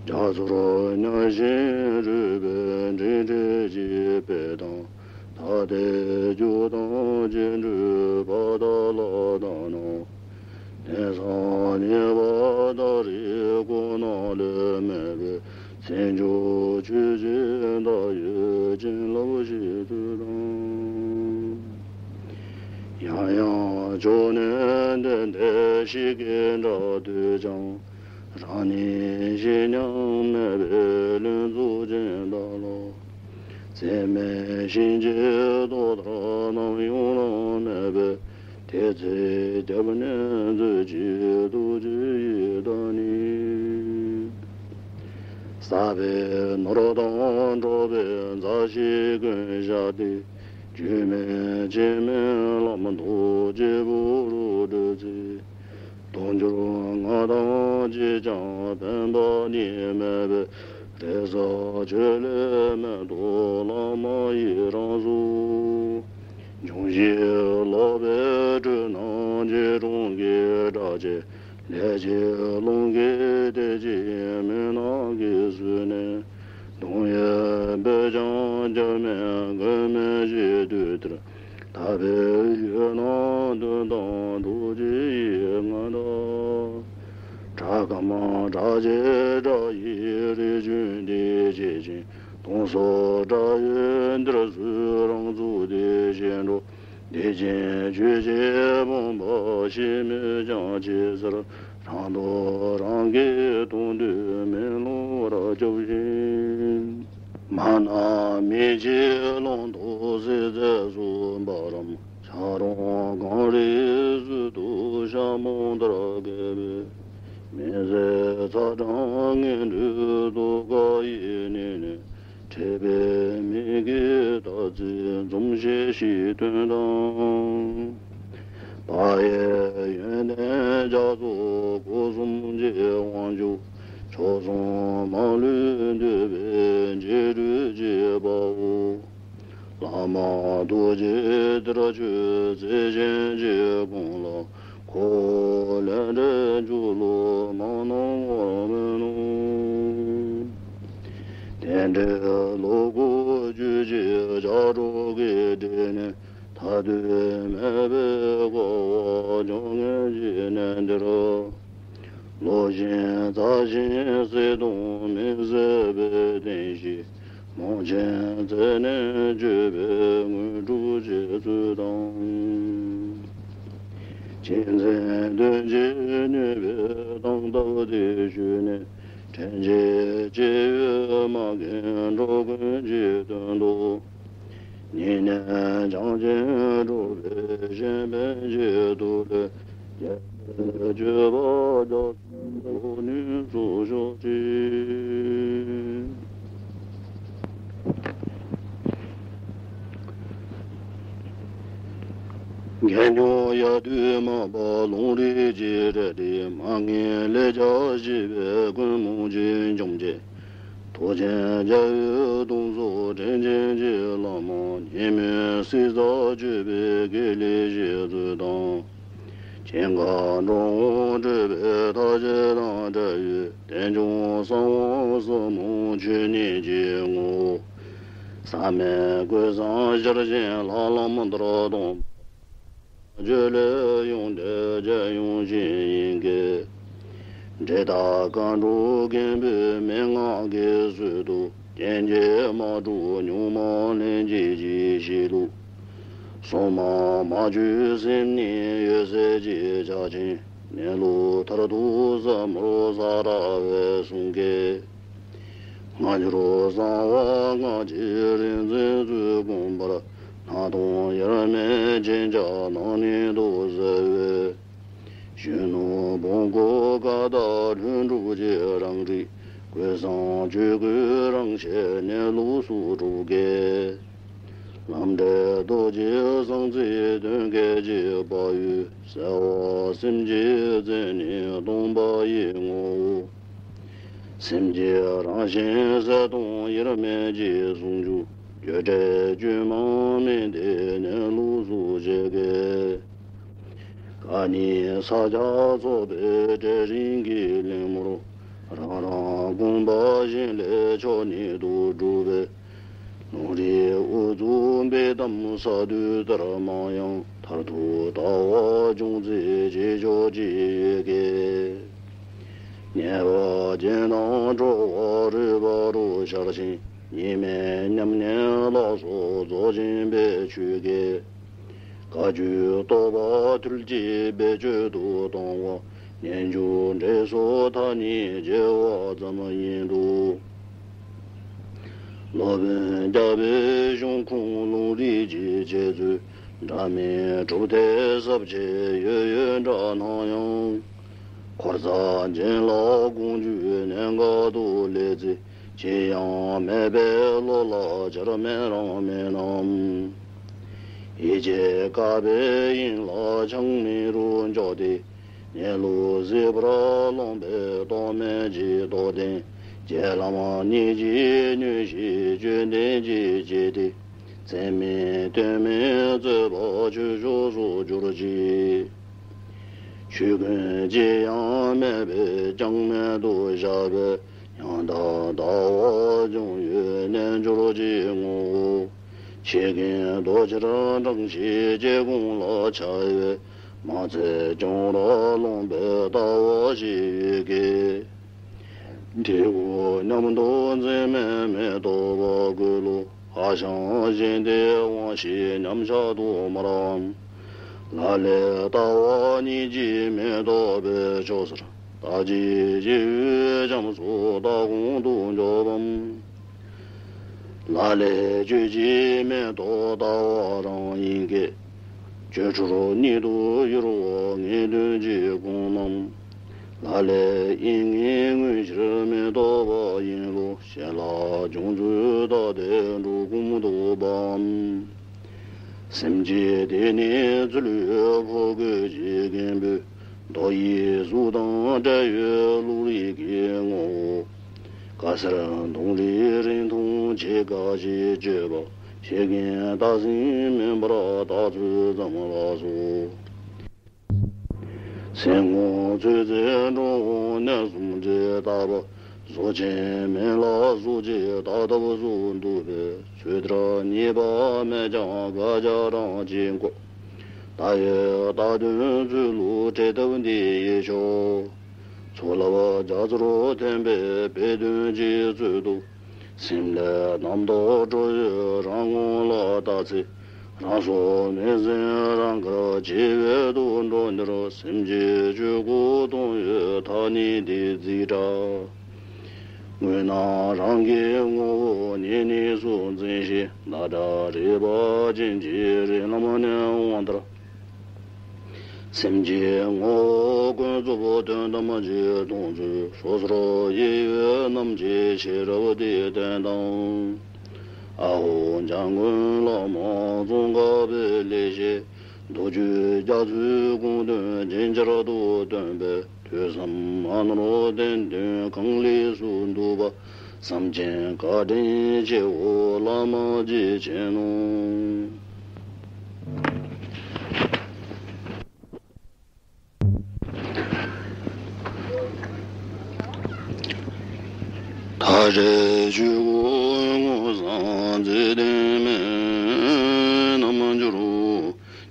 རྒྱ་མཚོར་གཉའ་ཤིང་རུས་པའི་འབྲེལ་འདྲེས་ཀྱི་དཔེ་དང་། ད་ལྟའི་རྒྱུ་དང་རྗེས་འགྲོའི་བར་དག་ལ་བརྟགས་ན། གནས་སམ་ཉེས་པ་ད་རེས་ཁོ་ན་ལས་མེད་པའི། མཚན་མཆོག་ཆོས་ཀྱི་མཐའ་ཡས་བྱིན་རླབས་ཤིག་སྩོལ་དང་། ཡང་ཡང་ཕྱོགས་ནས་འདི་འདྲའི་ཤིང་གི་འདྲ་འདོད་ཀྱང་། རང་ཉིད་ཤེས་མྱོང་མེད་པའི་ལྷུན་རྫོགས་ཅན་དག་ལ། ཚད་མེད་ཤིང་གི་ཐོག་ལྟར་རྣམ་གཡེང་རང་མེད་པའི། དེ་ཚེ་རྒྱབ་ནས་མཛོད་ཅིག་ཐུགས་རྗེ་ཡི་བདག་ཉིད། ཟབ་པའི་ནོར་དང་འགྲོ་བའི་མཛའ་བཤེས་ཀུན་བཞག་སྟེ། རྒྱུས་མེད་ཆེས་མེད་ལམ་དུ་སྐྱེས་བུ་རུ་བགྲོད་ཚེ། དུས་འགྱུར་ང་དང་ཅིས་ཀྱང་ཕན་པ་ནི་མེད་པའི། རེ་ས་ཆོས་ལས་མེད་དོ་བླ་མ་ཡི་རང་གཟུགས། འབྱུང་བཞིའི་ལོག་པའི་འཁྲུལ་སྣང་འཇིགས་གྲོང་གི་དགྲ་ཆེ། ལས་ཀྱི་རླུང་གིས་དེད་ཅིང་མུན་ནག་གིས་བསུས་ནས། གདུང་བའི་བོད་ལྗང་རྒྱབ་མའི་མགོན་མེད་ཀྱི་དུས་འདིར། དག་པའི་འོད་སྣང་དོན་དམ་རྡོ་རྗེ་ཡི་མངའ་བདག། དྲག་གམ་དྲག་ཆེ་དགྲ་ཡི་རིགས་རྒྱུད་འདི་བྱེད་ཅིང་། གདོང་སོགས་དགྲ་ཡི་འདིར་བསུས་རང་ཚུགས་ཏེ་ཞེན་འགྲོ། བདེ་ཆེན་ཆོས་ཀྱི་བུམ་པ་ཕྱི་མོས་ཀྱང་ཅི་ཟེར། རང་དོན་རང་གིས་མཐོང་དུས་མེ་ལོང་རབ་སྐྱོབ་ཤིང་། མ་ནམ་མེ་ལྕེ་རླུང་དང་བསྲེས་མཛད་སུ་འབར་རམ། ཆ་རོང་གངས་རིའི་ཟུར་དུ་ཤ་མོ་ལྟར་གས་པའི། མེ་བཟའི་ཚ་གྲང་ངན་འདྲེས་རྡོ་ཁ་ཡི་གནས་ནས། འཕྲད་པའི་མིག་གིས་ད་ཚེ་འཛུམ་ཞིག་ཤིག་སྟོན་དང་། བག་ཡོད་ཡོན་ཏན་རྒྱ་མཚོ་སྒོ་གསུམ་གྱི་དབང་ཕྱུག། མཆོག་གསུམ་མ་ལུས་འདུས་པའི་འབྲས་རུས་ཀྱི་དཔའ་བོ། བླ་མ་རྡོ་རྗེ་གཏེར་ཆོས་རྩལ་ཅན་གྱི་དགོངས་ལ། ཁོ་བོ་ལས་འབྲས་མཇུག་ལུ་མ་གནང་བར་མི་གནང་། དེ་འདྲའི་བློ་ཁོག་བཅུད་ཀྱི་ལྕགས་སྒྲོག་གི་སྒྲས་ནི། ཐ་དད་མེད་པའི་དགའ་བ་སྐྱོང་ངེས་ཀྱི་གནས་འདིར། བློ་ཞན་རྩ་ཞན་བསད་གཏོང་མི་བཟད་པའི་བསྟན་བཤིག། རྨོངས་ཆེན་རྩད་ནས་གཅོད་པའི་དངོས་གྲུབ་ཀྱི་ཚུལ་དང་། གཅན་གཟན་གདོན་གྱིས་གནོད་པའི་སྟངས་སྟབས་དེ་ཞུས་ནས། ཕྲན་གྱི་སྐྱེ་བོའི་མ་རྒན་འགྲོ་ཀུན་གྱི་དོན་དུ། ཉེ་གནས་བྱང་ཆེན་གྲུབ་པའི་གཞན་ཕན་གྱི་མཐུ་ལས། རྒྱལ་སྲས་སྤྱོད་པ་རྒྱ་ཆེན་ཐོབ་ནུས་སུ་ཤོག་ཅིག། རྒྱལ་མཆོག་ཡ་དུས་མ་པ་ལུང་རིགས་ཀྱི་རལ་གྲི། མ་ངན་ལས་རྒྱལ་ཞི་བའི་ཀུན་རྨོངས་ཀྱི་འཇོམས་བྱེད། ཐུགས་ཆེན་རྒྱལ་བའི་གདུང་སོགས་དྲིན་ཅན་གྱི་བླ་མ། ཉེས་མེད་སྲིད་རྩ་གཅོད་པའི་དགེ་ལེགས་ཞེས་གསོལ་དང་། སྐྱེ་འགག་འགྲོ་འོང་སྒྲོལ་བའི་མཐའ་བཞི་དང་བྲལ་བའི། རྟེན་འབྱུང་གསང་བ་ཟབ་མོ་ཆོས་ཉིད་ཀྱི་ངོ་བོ། ཟག་མེད་ཀུན་བཟང་ཞལ་གཅིག་ལྷ་ལམ་མདོར་སྟོན། བརྗོད་ལས་ཡོངས་འདས་རྒྱལ་ཡུམ་ཆེན་ཡིན་གྱི། འདྲེ་དང་མཁའ་འགྲོ་མགོན་པོའི་མན་ངག་གི་ཚུལ་དུ། རྐྱེན་གྱིས་མ་གྲུབ་གཉུག་མ་ལྷན་སྐྱེས་ཀྱི་གཤིས་ལུགས། སྲུང་མ་མ་བཅོས་སེམས་ཉིད་འོད་གསལ་གྱི་ཕྱག་ཆེན། གནས་ལུགས་མཐར་ཐུག་ཟབ་མོར་ས་ར་བའི་གསུང་སྐད། སྔ་འགྱུར་གསང་བ་སྔགས་ཀྱི་རིག་འཛིན་ཚུལ་བསྒོམ་པར། སྣང་སྟོང་དབྱེར་མེད་རྗེན་ཆགས་སྣང་ནས་ལྡོག་ཟེར་བའི། གཞོན་ནུ་བོང་ཀུ་ཀ་དག་ལྷུན་གྲུབ་ཀྱི་རང་རིག། ཀུན་བཟང་ཆོས་སྐུའི་རང་ཞལ་གནས་ལུགས་སུ་གྲུབ་སྐད། ལམ་འབྲས་རྡོ་རྗེ་གསང་ཚིག་སྟོན་སྐད་ཀྱི་བག་ཡོད་གསལ་བ་སེམས་ཀྱི་རྩལ་ནི་སྟོང་པ་ཡི་ངོ་བོ། སེམས་ཀྱི་རང་བཞིན་གསལ་སྟོང་དབྱེར་མེད་ཀྱི་ཟུང་འཇུག། རྒྱུ་འབྲས་བཅོས་མ་མིན་ཏེ་གནས་ལུགས་སུ་བྱེད་སྐད། སྐལ་གཉིས་ས་སྐྱ་ཚོགས་པའི་གྲལ་རིམ་གྱི་གླེང་མོར། རང་རང་དགོངས་པ་བཞིན་ལས་མཆོག་ཉིད་དུ་གྲུབ་པའི། ལུང་རིགས་དབུ་འཛུགས་འབེལ་གཏམ་ས་དུས་ལྟར་མང་ཡང་། མཐར་ཐུག་ལྟ་བ་སྦྱོང་ཚེ་རྗེས་ཕྱོགས་ཀྱི་ཡུལ་སྐད། ཉེ་བ་རྒྱན་དང་འགྲོ་བ་རོལ་པ་རུ་ཤར་ཕྱིན། གཉིས་མེད་མཉམ་ཉིད་ལ་སོགས་རྫོགས་ཆེན་པའི་ཆོས་སྐད། བཀའ་བརྒྱུད་རྟོགས་པ་ཐུལ་གྱིས་བེད་སྤྱོད་དུ་གཏོང་བ། སྙན་བརྒྱུད་འགྲེལ་སོགས་མཐའ་གཉིས་འབྱེད་པ་ཙམ་ཡིན་འདུག། སློབ་དཔོན་རྒྱལ་པོའི་གཞུང་ཁུངས་ལུང་རིགས་ཀྱི་འཆད་རྩོད། འདྲ་མིན་གྲུབ་མཐའི་ཟབ་ཆོས་ཡོད་ཡོད་འདྲ་སྣང་ཡང་། འཁོར་རྩ་ཅན་ལ་དགོངས་རྒྱུའི་གནད་འགག་ཏུ་སླེབས་ཚེ། ཅི་ཡང་མེད་པའི་བློ་ལ་བྱར་མེད་རང་མེད་རྣམས། ཡིད་ཀྱི་བསྐལ་པའི་དབྱིངས་ལ་ཆགས་མེད་རུ་འཇོག་སྟེ། གནས་ལུགས་གཟིགས་པར་རློམ་པའི་རྟོག་མེད་ཀྱི་རྟོགས་ལྡན། རྗེ་བླ་མ་ཉིད་ཀྱི་མངོན་ཤེས་བཅོམ་ལྡན་གྱིས་བསྐྱེད་དེ། མཚན་མེད་དོན་མེད་རྩོད་པ་ཆོས་ཕྱོགས་སུ་གྱུར་ཅིག། ཆོས་ཀུན་ཅི་ཡང་མེད་པས་ཀྱང་མེད་དུ་བཞག་པའི། ཡང་དག་ལྟ་བ་སྦྱོང་བའི་རྣལ་འབྱོར་གྱི་ངོ་བོ། ཆེ་རྒན་རྡོ་རྗེར་འབྲང་ཞིང་སྐྱེ་གོང་ལ་ཆགས་པའི། མ་ཚད་གྱོང་རག་ལོང་པའི་ལྟ་བ་ཞིག་གིས། འབྲས་བུ་མཉམ་དུ་འཛིན་མེད་མི་རྟོག་པ་ཀུན་ལ། ཁ་བྱང་བཞིན་ཏེ་དབང་ཤེས་མཉམ་གཞག་ཏུ་སྨྲ། ལ་ལས་ལྟ་བ་གཉིས་ཀྱིས་མི་རྟོགས་པའི་ཕྱོགས་སུ། རྟག་གཅིག་ཞི་བའི་བྱམས་སུ་ལྟ་གོང་དུ་འཇོག་པའམ། ལ་ལས་དཔྱོད་ཀྱིས་མི་རྟོགས་ལྟ་བ་རང་ཡིན་སྐད། ཆོས་འཁོར་ཉིད་དུ་ཡུར་བ་ངེས་དོན་གྱི་སྒོམ་རྣམས། ལ་ལས་དབྱིངས་ངེས་དངོས་གཞིར་མི་རྟོགས་པ་ཡིན་ལུགས། ཞེན་ལ་བྱུང་ཚུལ་བརྟགས་ཏེ་འགྲོ་ཀུན་ཏུ་སྦའམ། སེམས་ཀྱི་དེ་ནི་ཚུལ་ཡོད་ཕོ་རྒོད་ཀྱི་རྒན་པོས། མདོ་ཡི་གཟུགས་དང་བྲལ་བའི་བློ་རིག་གི་ངོ་བོ། དཀར་སེར་མདོག་རིགས་རིང་ཐུང་ཆེ་འགའ་ཞིག་དཔྱོད་པ། ཤེས་མཁན་བདག་འཛིན་མིན་པར་བརྟག་ཚུལ་ཙམ་ལ་སོགས། སེམས་ངོ་ཚོད་ཚད་འགྲོ་འོང་གནས་གསུམ་གྱིས་བརྟགས་པ། གཟུགས་ཅན་མིན་ལ་གཟུགས་ཅན་བརྟག་ཐབས་སུ་འདུག་པས། ཚུལ་དེར་ཉེས་པ་མེད་ཀྱང་དགག་བྱ་རང་གཅིག་འགོག། ལྟ་བའི་བརྟག་དོན་ཚུལ་ལུགས་འབྲེལ་ཐབས་འདི་ཡིས་ཆོག། ཚོགས་ལ་རྒྱ་མཚོར་ཐིམ་པས་དཔེ་དོན་གྱི་ཚུལ་དུ། སེམས་ལས་རྣམ་རྟོག་སྤྲོ་བས་རང་ངོ་ལ་བལྟ་ཚེ། རང་སོ་མི་ཟིན་རང་དགར་བྱེད་པའི་དུག་འགྲོ་འདིར། སེམས་ཀྱི་ཆོས་སྐུ་མཐོང་བའི་ཐ་སྙད་འདི་རྫིག་དྲགས། དངོས་རྣམས་རང་གི་ངོ་བོ་ཉིད་ནས་སུ་འཛིན་ཞིང་། ལ་དྭགས་རིག་པ་ཅན་གྱི་རིགས་ལམ་ནས་དབང་ལྟར། སེམས་ཀྱི་ངོ་བོ་ཀུན་རྫོབ་དོན་དམ་གྱི་མཐོང་ཚུལ། སོ་སོར་དབྱེ་བའི་རྣམ་འབྱེད་ཤེས་རབ་འདི་བསྟན་དང་། ཨ་ཧོ་འཇམ་མགོན་བླ་མ་ཙོང་ཁ་པའི་ལེགས་བཤད། མདོ་རྒྱུད་རྒྱ་མཚོའི་དགོངས་དོན་ཇི་ལྟར་དུ་སྟོན་པའི། ཐོས་བསམ་སྨྲ་ནོར་བསྟན་དོན་གང་ལེགས་སུ་འདུག་པ། བསམ་ཅན་བཀའ་དྲིན་ཆེའོ་བླ་མ་རྗེ་བཙུན་ནོ། ད་རེས་ཆོས་སྐུ་མངོན་སངས་མཛད་ལྡན་མའི་རྣལ་འབྱོར་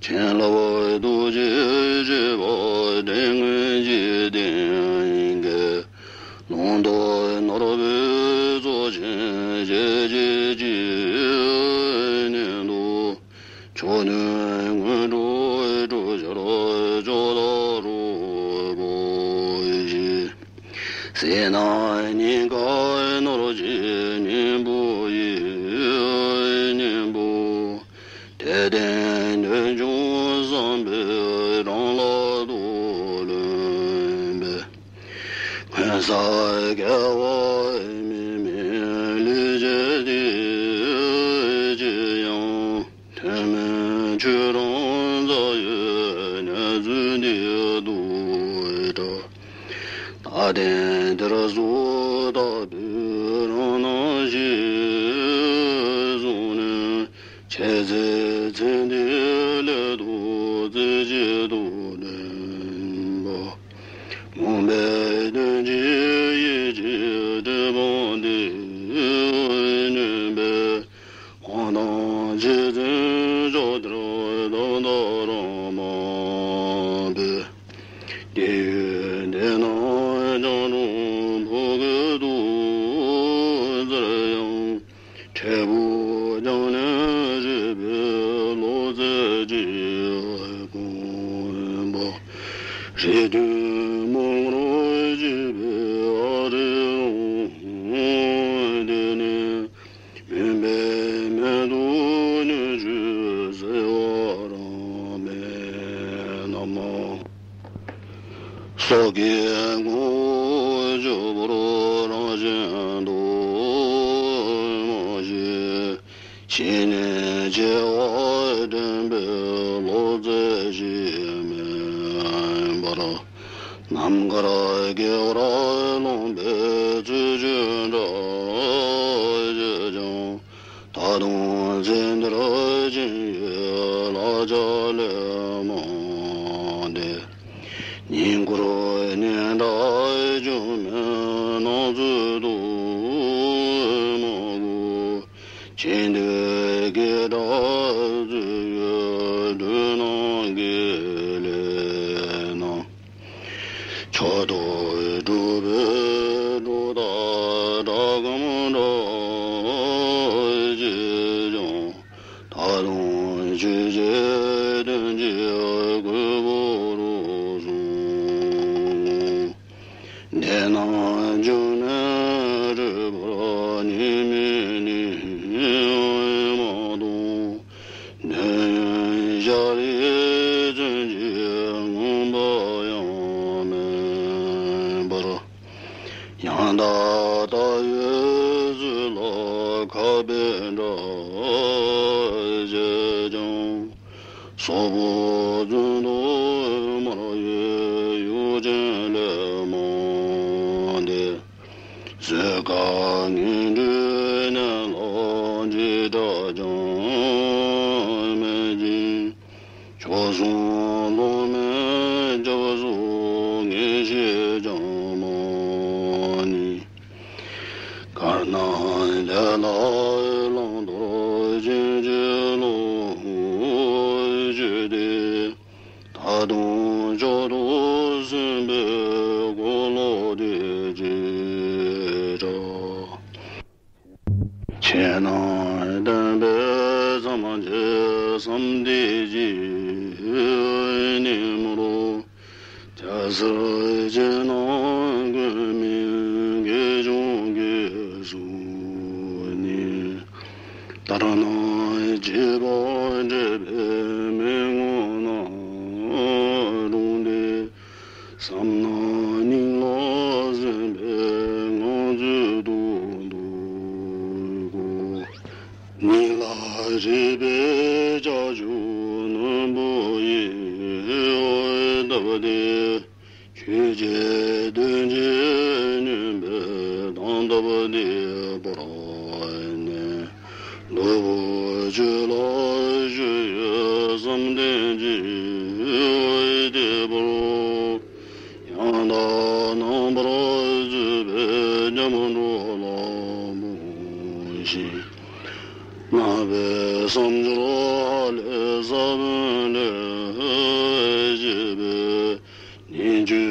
བྱིན་རླབས་རྡོ་རྗེ་ཐེག་པ་དྲན་མཁན་གྱི་གདེང་གིས། ལུང་རྟོགས་ནོར་བུའི་ཚོགས་ཆེན་ཞལ་བཅས་ཀྱི་སྙན་དུ། མཆོག་ནི་སྔོན་འགྲོ་སྤྲོ་འཆར་ཕྱོགས་མཐའ་རུ་བོས་ཤིང་། སྲིད་ན་སྙིང་ག་ནོར་གྱི་སྙིང་པོ་ཡི་སྙིང་པོ། དད་ལྡན་དོན་ཆུང་བསམ་པས་རང་ལ་དུ་ལོན་པའི། མངོན་གསལ་དགེ་བ་དམིགས་མེད་ལས་བྱས་ཏེ། ཅི་ཡང་ཐོན་མིན་ཆོས་རང་མཛའ་ཡོད་གནས་ཚུལ་འདི་སྡུག་དྲགས། ལྟ་སྟེ་དེར་སོ་ལྟ་བུའི་རང་སྣང་ཞིག་བཟུང་ནས། འཆད་རྩོད་ཚེ་འདིའི་སླད་དུ་རྩེ་གཅིག་ཏུ་འདྲེན་པ། མུན་པའི་གདོན་གྱིས་ཡིད་ཀྱི་གྲིབ་ཕུང་འདི་ཉོན་པའི། དབང་ཐང་ཆེ་ཆུང་ཕྱོགས་དེར་ཐོག་མཐའ་རང་མ་སྤེལ། དེ་ཡི་དེ་ན་སྤྱང་གྲུང་ཕོ་རྒོད་དུ་ཟེར་ཡང་། འཕྲལ་ཕུགས་རྒྱང་ནས་རིག་པའི་བློ་རྩེ་གཅིག་བསྒོམ་པ། རིགས་མཐུན་མོས་ངོར་གཅིག་པའི་ཨ་རིག་རུང་དེ་ནས། མུན་པའི་མེ་ཏོག་མྱུར་འགྱུར་བསིལ་བ་རང་མེད་ན། སྲོག་གི་ངོ་བོ་ཆུ་བུར་རང་བཞིན་དུ་མ་ཞིག་ཕྱི་ནས་འཆི་བ་དྲན་པའི་བློ་རྩེ་གཅིག་མེད་པར། ནམ་མཁར་དགེ་བར་རློམ་པའི་ཚུལ་ཁྲིམས་འདྲ་ཞིག་ཀྱང་། ད་དུང་ཚེ་འདིར་སྦྱིན་ཡོད་ལག་ཆ་ལས་མ་འདས། ཉིན་འཁོར་ཉིན་འདྲ་སྐྱོན་མེད་སྣང་ཚུལ་དུ་མ་གོ། ཕྱིན་ཏེ་སྐད་གྲགས་རྫོགས་ཡོད་འདོད་སྣང་གི་ལས་རྣམས། མཆོག་ཏུ་གྲུབ་པའི་སྒྲོ་བཏགས་སྒྲ་སྐརམ་འདྲ་ཞིག་ད་ལྟ་ཡོད་ཚུལ་ལ་ཁ་དཔེ་འདྲ་བྱས་ཀྱང་། སོག་པོ་བཙུན་དུ་མར་ཡོད་ཡུལ་ཅན་ལས་མང་སྟེ། གཟུགས་ཀ་ངན་འགྲོས་ནད་ལ་འཇིགས་སྐྲག་ཀྱང་མེད་ཅིང་། ཆོས་སྲུང་སློབ་མའི་སྐྱབས་སུ་ངེས་ཤེས་ཀྱང་མང་ནི། གར་སྣང་ལས་ལ་བླང་དོར་ཕྱིན་ཅི་ལོག་སྤྱོད་དེ། ད་དུང་མཆོག་ཏུ་སེམས་པའི་འཁོར་ལོ་དེ་ཅིར་འདྲ། ཆོས་རྣམས་བསྟན་པའི་མཚམས་བཅད་བསམ་གཏན་གྱི་གནས་མོར། ཇི་སྲིད་ཅིག་ན་ཀུན་སྨིན་དགེ་སྦྱོང་དགེ་གསུམ་ནི། ལྟར་སྣང་བྱིས་པ་འདྲེས་པའི་མི་ངོ་ན་གྲོངས་ཏེ། བསམ་སྣང་སྙིང་ལ་གཟན་པའི་ངང་ཚུལ་དུ་འདུག་གོ། ཉིད་ལ་རེག་པའི་ལྕགས་ཀྱུ་རྣོན་པོ་ཡིས་བརྡབས་ཏེ། ཆོས་ཀྱི་དོན་ཆེན་སྨྱོན་པའི་དང་སྟབས་བདེ་བར་ནས། ལུས་པོ་ཆོས་ལ་ཞུགས་ཡོད་བསམ་གཏན་གྱི་དེ་བར། ཡང་དག་རྣམ་པར་རྫོགས་པའི་སྐྱབས་འགྲོ་ལ་འབུལ་ཞིང་། སྔགས་པའི་བསམ་སྦྱོར་ཧ་ལས་ས་བོན་ལས་སྐྱེས་པའི། ཉིན་བཅུའི་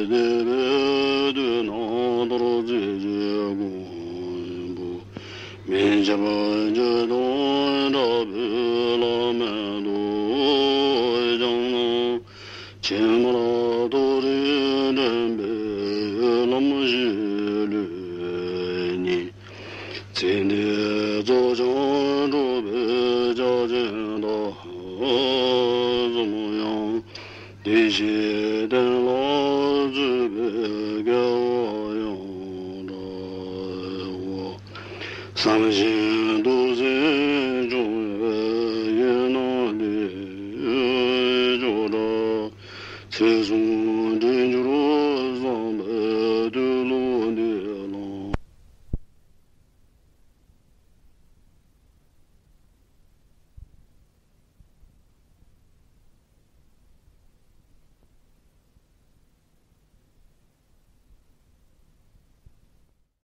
བདེ་བའི་དུས་ན་གཏོར་རྩེ་གྱི་མགོན་པོ། མི་འཇིགས་པ་འཇིགས་དང་དྲག་པོའི་ལྷ་མེད་དུ་བྱང་ན། ཕྱི་མར་མཐོ་རིས་འདྲེན་པའི་ལམ་བཞི་ལུས་ནི། ཚེ་འདིའི་རྫོགས་བྱང་གྲུབ་པའི་ཕྱག་ཆེན་དག་གསུམ་ཡང་། བདེ་གཤེགས་བསྟན་ལ་བརྩོན་པའི་དགེ་བ་ཡང་འདྲའོ། བསམ་བཞིན་དུ་